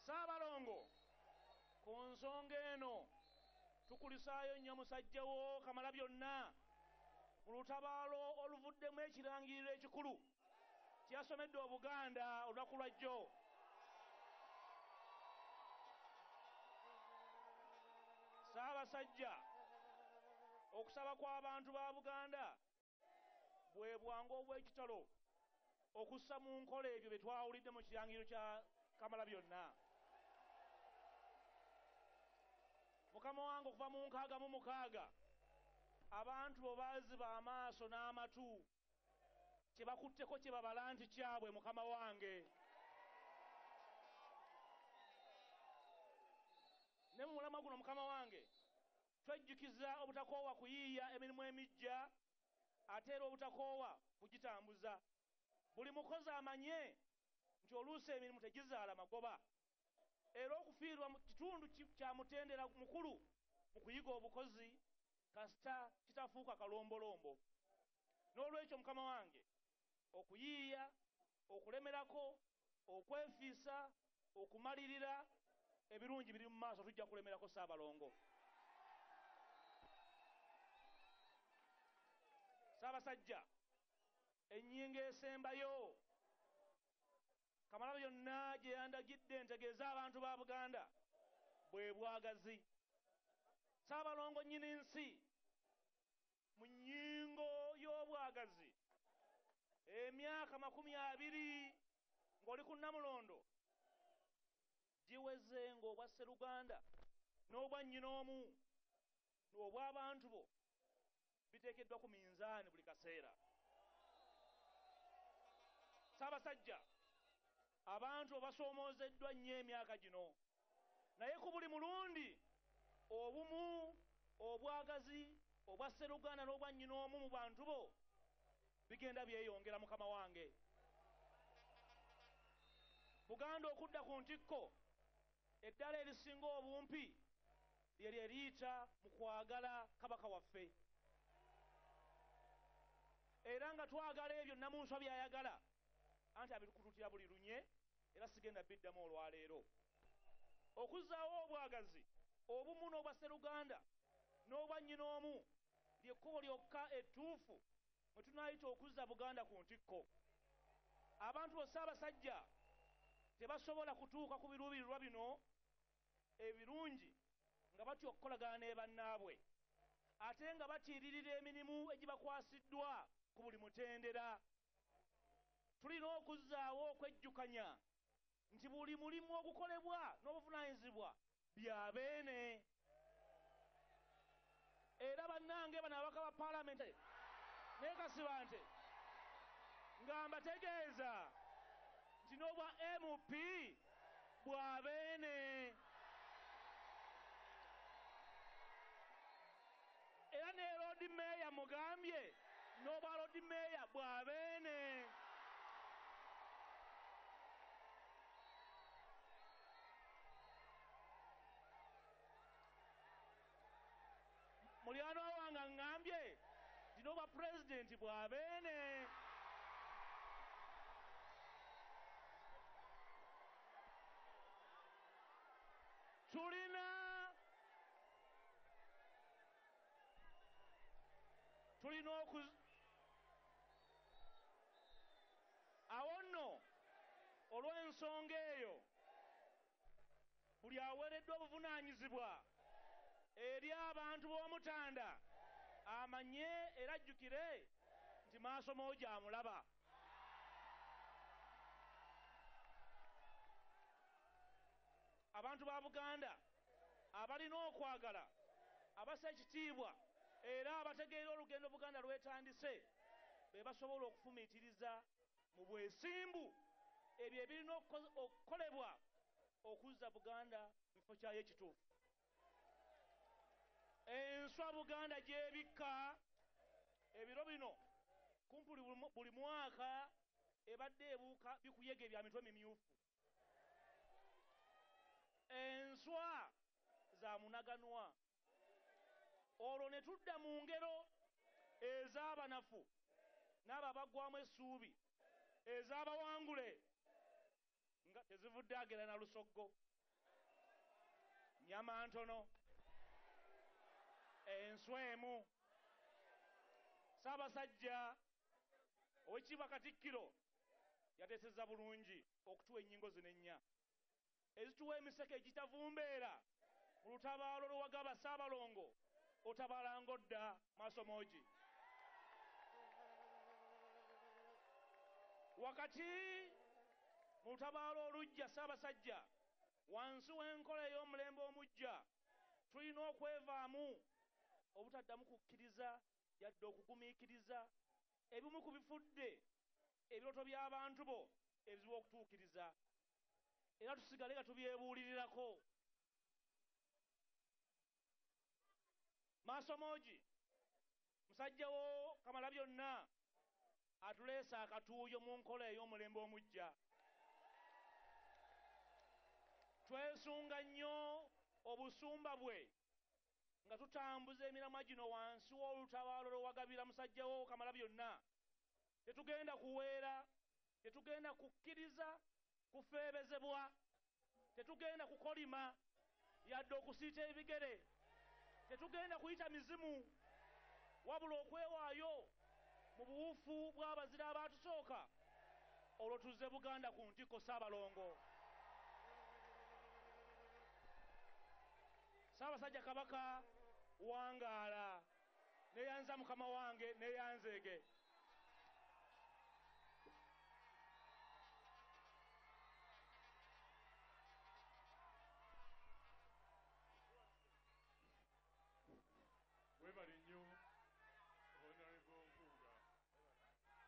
Ssaabalongo, ku nsonga eno tukulisaayo nnyo musajja wo Kamalabyonna mu lutabaalo oluvuddemu ekirangiriro ekikulu kye yasomedde Obuganda olunaku lwa jjo. Ssaabasajja, okusaba kw'abantu ba Buganda bwe bwangu obw'ekitalo okussa mu nkola ebyo bye twawulidde mu kirangiriro kya Kamalabyonna. Mukama wange, okuva mu 66 abantu bo baaziba amaaso n'amatu, kye bakutteko kye babala nti kyabwe. Mukama wange, ne mu mulamwa guno, mukama wange, twejjukiza obutakoowa kuyiiya emirimu emiggya, ate era obutakoowa kugitambuza. Buli mukozi amanye nti oluusi emirimu tegizaala magoba, era okufiirwa mu kitundu kya mutendera mukulu mu kuyiga obukozi, kasita kitafuuka kalombolombo. N'olwekyo, mukama wange, okuyiiya, okulemerako, okwefiisa, okumalirira, ebirungi biri mu maaso, tujja kulemerako. Ssaabalongo, Ssaabasajja, ennyingo esembayo Kamalabyonna gye yandagidde ntegeeze abantu ba Buganda bwe bwagazi. Ssaabalongo, nnyini nsi, mu nnyingo y'obwagazi, emyaka 20 ng'oli ku Nnamulondo giweze ng'obwa Sseruganda n'obwa nnyina omu obw'abantu bo biteekeddwa ku minzaani buli kaseera. Ssaabasajja, abantu basoomoozeddwa nnyo emyaka gino, naye ku buli mulundi obumu, obwagazi obwa Sseruganda n'obwa nnyina omu mu bantu bo bigenda byeyongera. Mukama wange, Buganda okudda ku ntikko, eddala erisinga obumpi lye lyeriyita mu kwagala Kabaka waffe, era nga twagala ebyo Nnamunswa by'ayagala, anti abikututira buli lunye, era sigenda biddamu olwaleero. Okuzzaawo obwagazi, obumu n'obwa Sseruganda n'obwa nnyina omu lyekkubo lyokka ettuufu mwe tunaayita okuzza Buganda ku ntikko. Abantu bo, Ssaabasajja, tebasobola kutuuka ku biruubirirwa bino ebirungi nga batya okukolagana ne bannaabwe, ate nga batiiririra emirimu egibakwasiddwa ku buli mutendera. Tulina okuzzaawo okwejjukanya nti buli mulimu ogukolebwa n'obuvunaanyizibwa bya beene. Era bannange bano ababaka ba Paalamenti naye Kasibante, nga mbategeeza nti n'obwa MP bwa beene, era ne Lord Mayor mugambye n'obwa Lord Mayor bwa beene. Mulyanwa wange. Nti n'obwa pulezidenti bwa Beene. Tulina oku awo nno olw'ensonga eyo buli aweereddwa obuvunaanyizibwa eri abantu b'Omutanda amanye era ajjukire nti maaso moogi amulaba. Abantu ba Buganda abalina okwagala, abassa ekitiibwa era abategeera olugendo Buganda lwetandise be basobola okufumiitiriza mu bwesimbu ebyo ebirina okukolebwa okuzza Buganda mu kifo kyayo ekituufu. Enswa Buganda gy'ebikka ebiro bino kumpi buli mwaka ebadde ebuuka bikuyege bya mitwe mimyufu. Enswa za munaganwa. Olwo ne tudda mu ngero ez'abanafu n'abo abaggwamu essuubi, ez'abawangule nga tezivudde agera na lusoggo, nnyama ntono, enswa emu. Ssaabasajja Oweekitiibwa Katikkiro yateesezza bulungi okutuwa ennyingo zino ennya ezituwa emiseke egitavumbeera mu lutabaalo lwewagaba Ssaabalongo otabaala ng'odda maaso moogi. Wakati mu lutabaalo oluggya Ssaabasajja, wansi w'enkola ey'omulembe omuggya, tulina okwevaamu obutaddamu kukkiriza yadde okugumiikiriza ebimu ku bifudde ebirooto by'abantu bo ebizibu okutuukiriza era tusigale nga tubyebuulirirako. Maaso moogi, musajja wo Kamalabyonna atuleese akatuuyo mu nkola ey'omulembe omuggya. Twesunga nnyo obusumba bwe nga tutambuza emiramwa gino wansi w'olutabaalo lwewagabira musajja wo Kamalabyonna. Tetugenda kuweera, tetugenda kukkiriza kufeebezebwa, tetugenda kukolima yadde okusiita ebigere, tetugenda kuyita mizimu, wabula okwewaayo mu buwufu bw'abazira abaatusooka, olwo tuzze Buganda ku ntikko Ssaabalongo. Ssaabasajja Kabaka wangaala, neeyanza Mukama wange, neeyanzeege. Webale nnyo Honorable Mpuuga,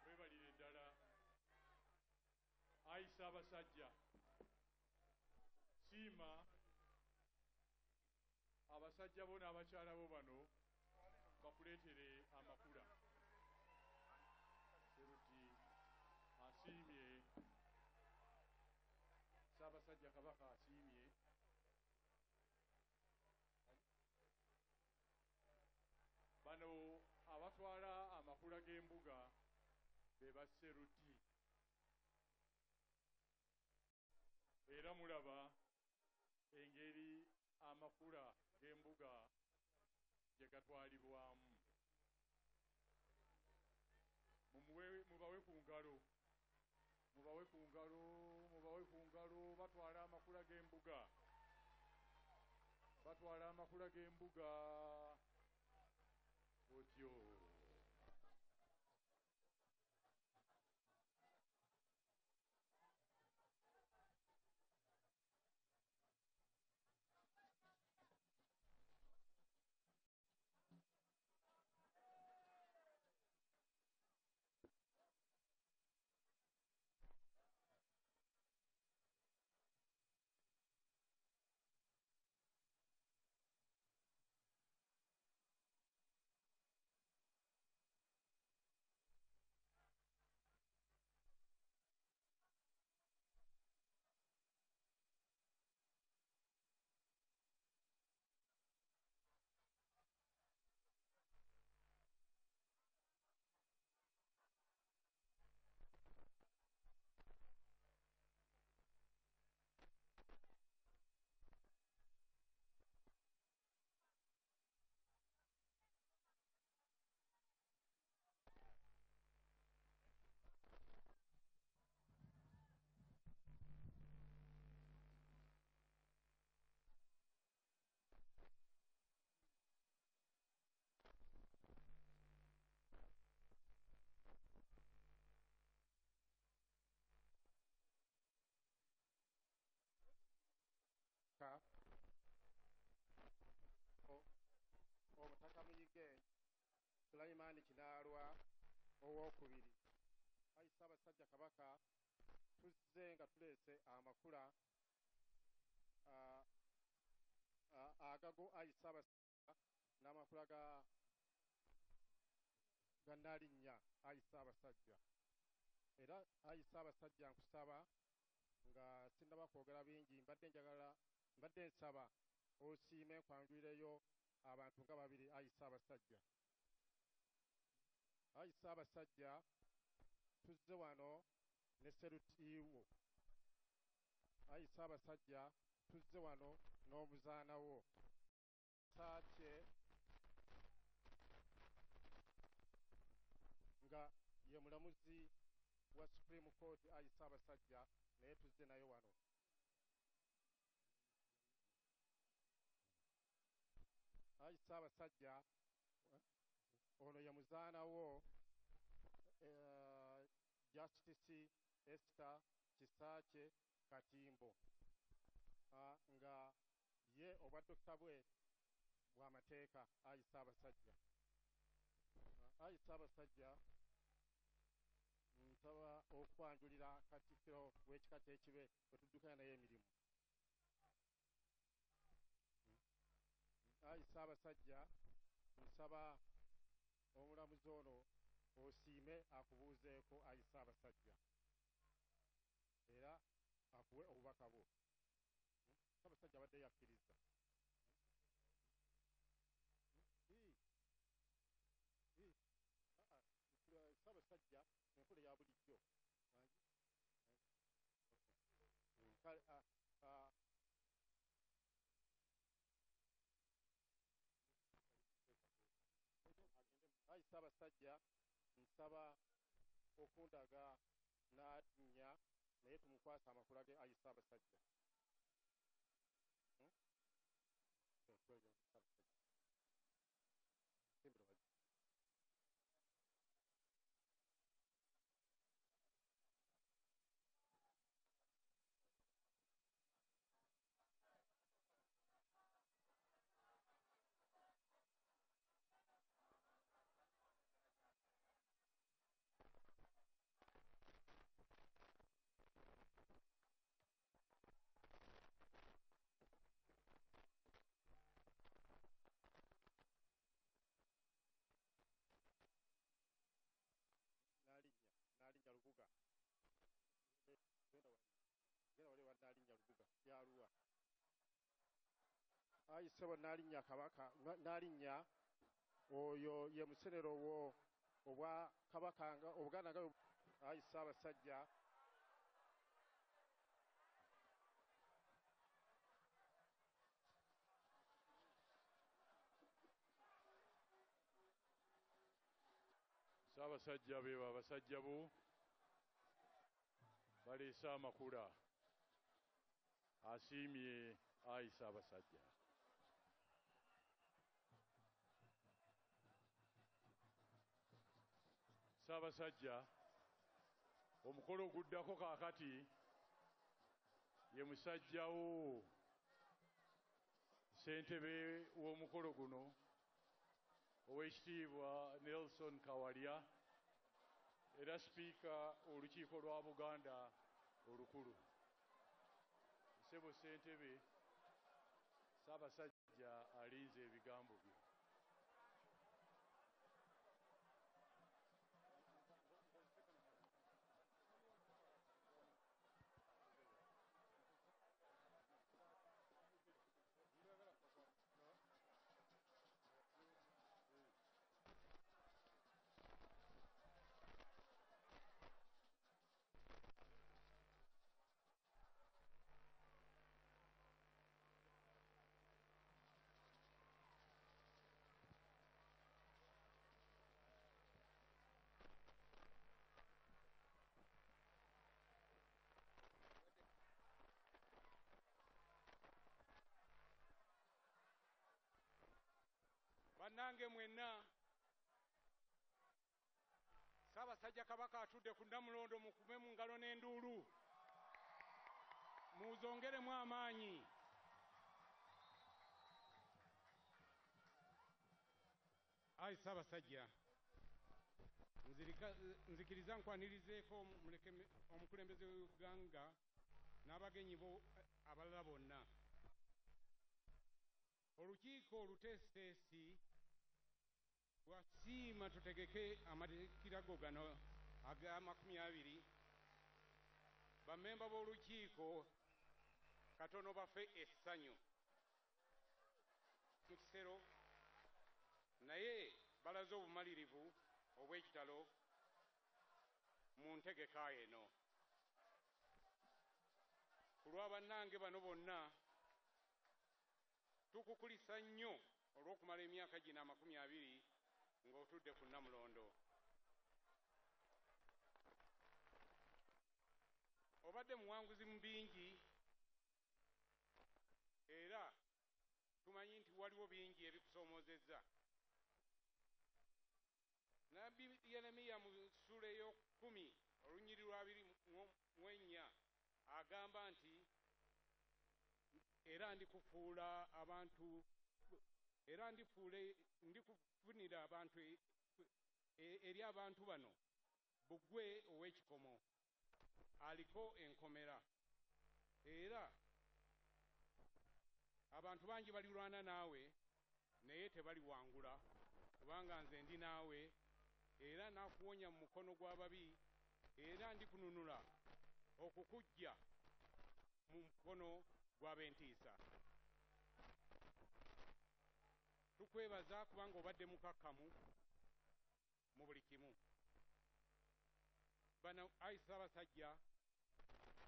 webalire ddala. Ayi Ssaabasajja, siima abasajja bo n'abakyala bo bano bakuleetere amakula. Seruti asiimye, Ssaabasajja Kabaka asiimye. Bano abatwala amakula g'embuga be ba Seruti. Era mulaba engeri amakula g'embuga gye gatwalibwamu. Mubawe ku ngalo, mubawe ku ngalo, mubawe ku ngalo, batwala amakula g'embuga. Batwala amakula g'embuga. Otyo. Ow'Ekige Sulaimaani Kinaalwa Owookubiri. Ayi Ssaabasajja Kabaka, tuzze nga tuleese amakula agago ayi Ssaabasajja n'amakula ga Nnaalinnya ayi Ssaabasajja. Era ayi Ssaabasajja nkusaba nga sinnaba kwogera bingi, mbadde njagala mbadde nsaba osiime nkwanjulireyo abantu nga babiri ayi Ssaabasajja. Ayi Ssaabasajja, tuzze wano ne Sserutiiwo. Ayi Ssaabasajja, tuzze wano n'omuzaana wo Saakye nga ye mulamuzi wa Supreme Court ayi Ssaabasajja, naye tuzze naye wano. Ayi Ssaabasajja, ono ye muzaana wo Justice Esther Kisaakye Katimbo, nga ye obwa dokita bwe bw'amateeka ayi Ssaabasajja. Ayi Ssaabasajja, nsaba okwanjulira Katikkiro w'ekika ky'Ekibe bwe tuddukanya naye emirimu. Ayi Ssaabasajja, nsaba omulamuzi ono osiime akubuuzeeko ayi Ssaabasajja, era akuwe obubaka bwo. Ssaabasajja abadde yakkiriza. Ssaabasajja enkola eya bulijjo. Ayi Ssaabasajja, nsaba okundaga Nnaalinnya naye tumukwase amakula ge ayi Ssaabasajja. Nnaalinnya Lubuga. Genda wali wa Nnaalinnya Lubuga yaluwa. Ayi ssebo Nnaalinnya Kabaka, Nnaalinnya oyo ye musenero wo obwa Kabaka nga Obuganda nga. Ayi Ssaabasajja, Ssaabasajja beebo abasajja bo baleese amakula. Asiimye ayi Ssaabasajja. Ssaabasajja, omukolo oguddako kaakati ye musajjawo ssentebe w'omukolo guno Oweekitiibwa Nelson Kawalya, era sipiika olukiiko lwa Buganda olukulu. Ssebo ssentebe, Ssaabasajja alinze ebigambo byo. Bannange mwenna, Ssaabasajja Kabaka atudde ku Nnamulondo, mukube mu ngalo n'enduulu, muuzongeremu amaanyi. Ayi Ssaabasajja, nzikiriza nkwanirizeeko omukulembeze w'eggwanga n'abagenyi bo abalala bonna. Olukiiko oluteesiteesi lwasiima tutegeke amatikkira go gano aga 20. Bammemba b'olukiiko katono bafe essanyu mu kisero, naye balaze obumalirivu obw'ekitalo mu ntegeka eno. Ku lwa bannange bano bonna, tukukulisa nnyo olw'okumala emyaka gino 20 ng'otudde ku Nnamulondo. Obadde muwanguzi mu bingi, era tumanyi nti waliwo bingi ebikusoomoozezza. Nabbi Yeremiya mu ssuula ey'okumi olunyiri lwa 24 agamba nti, "Era ndikufuula abantu, era ndifuule ndikufunira abantu eri abantu bano bbugwe ow'ekikomo aliko enkomera, era abantu bangi balirwana naawe, naye tebaliwangula, kubanga nze ndi naawe, era naakuwonya mu mukono gw'ababi, era ndikununula okukuggya mu mukono gw'ab'entiisa." Tukwebaza kubanga obadde mukakkamu mu buli kimu. Bano, ayi Ssaabasajja,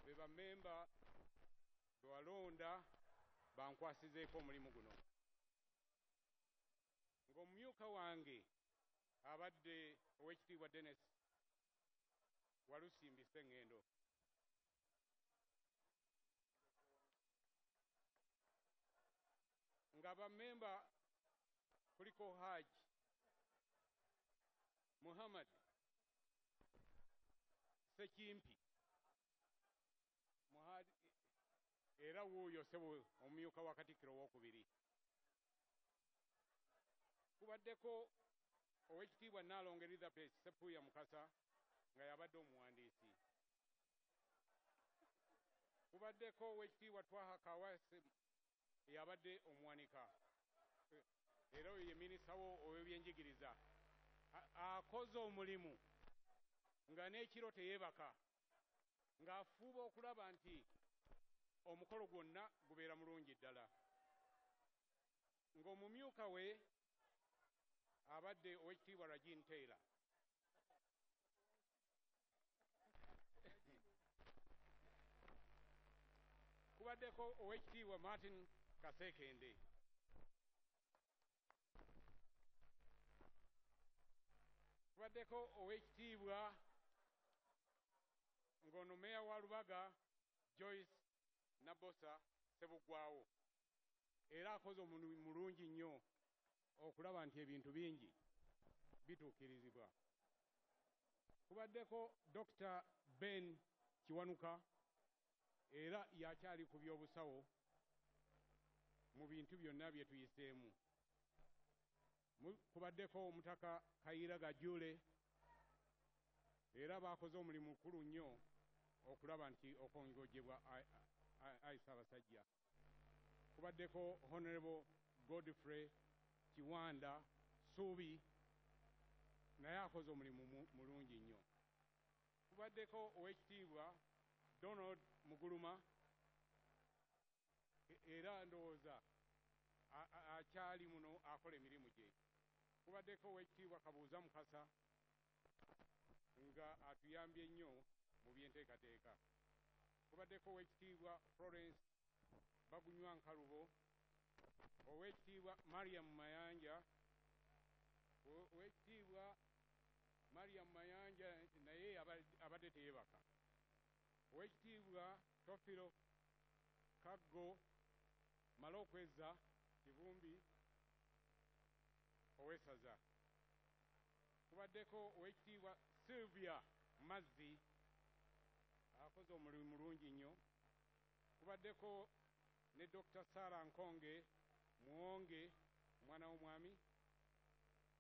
be bammemba be walonda bankwasizeeko omulimu guno, ng'omumyuka wange abadde Oweekitiibwa Denis Walusimbi Sseŋŋendo. Nga bammemba kuliko Haji Muhammad Sekimpi, era wuuyo ssebo omumyuka wa Katikkiro owokubiri. Kubaddeko Oweekitiibwa Nnaalongo Elizabeth Sepuya Mukasa nga yabadde omuwandiisi. Kubaddeko Oweekitiibwa Twaha Kawase eyabadde omuwanika, era oyo ye minisita wo ow'ebyenjigiriza. Akoze omulimu nga n'ekiro teyeebaka, ng'afuuba okulaba nti omukolo gwonna gubeera mulungi ddala. Ng'omumyuka we abadde Oweekitiibwa Ragin Taylor. Kubaddeko Oweekitiibwa Martin Kasekende. Kubaddeko Oweekitiibwa ng'ono meeya wa Lubaga, Joyce Nabosa Ssebuggwawo, era akoze omulimu mulungi nnyo okulaba nti ebintu bingi bituukirizibwa. Kubaddeko Dr Ben Kiwanuka, era yakyali ku by'obusawo mu bintu byonna bye tuyiseemu. Kubaddeko Omutaka Kayiira Gajule, era baakoze omulimu mukulu nnyo okulaba nti okongojebwa ayi Ssaabasajja. Kubaddeko Honorable Godfrey Kiwanda Suubi, naye akoze omulimu mulungi nnyo. Kubaddeko Oweekitiibwa Donald Muguluma, era ndowooza akyali muno akola emirimu gye. Kubaddeko Oweekitiibwa Kabuuza Mukasa nga atuyambye nnyo mu byenteekateeka. Kubaddeko Oweekitiibwa Florence Bagunywa Nkalubo, Oweekitiibwa Mariam Mayanja. Oweekitiibwa Mariam Mayanja naye abadde teyeebaka. Oweekitiibwa Tofiro Kaggo Malokweza Kivumbi ow'essaza. Kubaddeko Oweekitiibwa Sylvia Mazzi, akoze omulimu mulungi nnyo. Kubaddeko ne Dr Sarah Nkonge Muwonge, omwana w'omwami.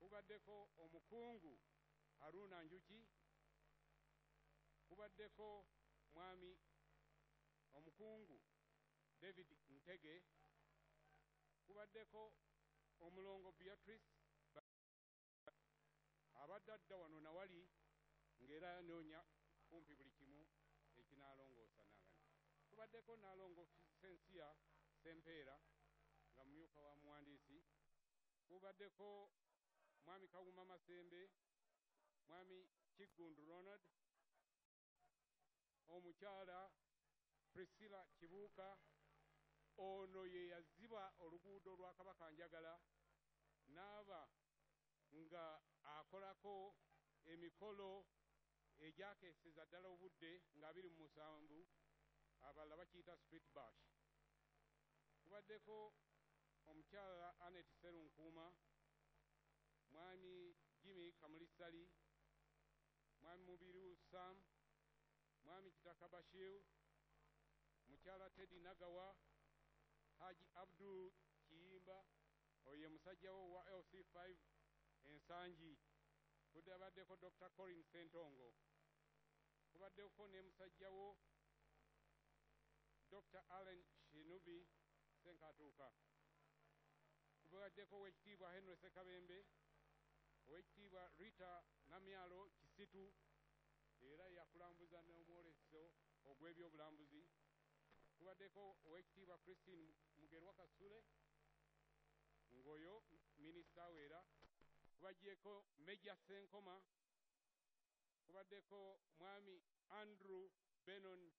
Kubaddeko omukungu Haruna Njuki, kubaddeko mwami omukungu David Ntege, kubaddeko omulongo Beatrice abadde adda wano nawali ng'era anoonya kumpi buli kimu ekinaalongoosa nagana. Kubaddeko Naalongo Sensia Sempeera nga mumyuka wa muwandiisi. Kubaddeko mwami Kawuma Masembe, mwami Kiggundu Ronald, omukyala Priscilla Kibuuka, ono ye yaziba oluguudo lwa Kabaka Njagala n'aba nga akolako emikolo egyakeeseza ddala obudde nga 27, abalala bakiyita street bash. Kubaddeko omukyala Anet Serunkuuma, mwami Jimmy Kamulisali, mwami Mubiru Sam, mwami Kitaka Bashir, mukyala Teddy Nagawa, Haji Abdul Kiyimba, oyo ye musajja wo wa LC5 Ensangi. Kubaddeko Dr. Colin Sentongo, kubaddeko ne musajja wo Dr. Allen Shinubi Senkatuuka, kubaddeko oweekitiibwa Henry Sekabembe, oweekitiibwa Rita Namyalo Kisitu, era yakulambuza n'omwoleso ogw'ebyobulambuzi. Kubaddeko oweekitiibwa Christine Mugerwa Kasule, ng'oyo minisita we era. Kubaddeko Major Senkoma, kubaddeko mwami Andrew Benon.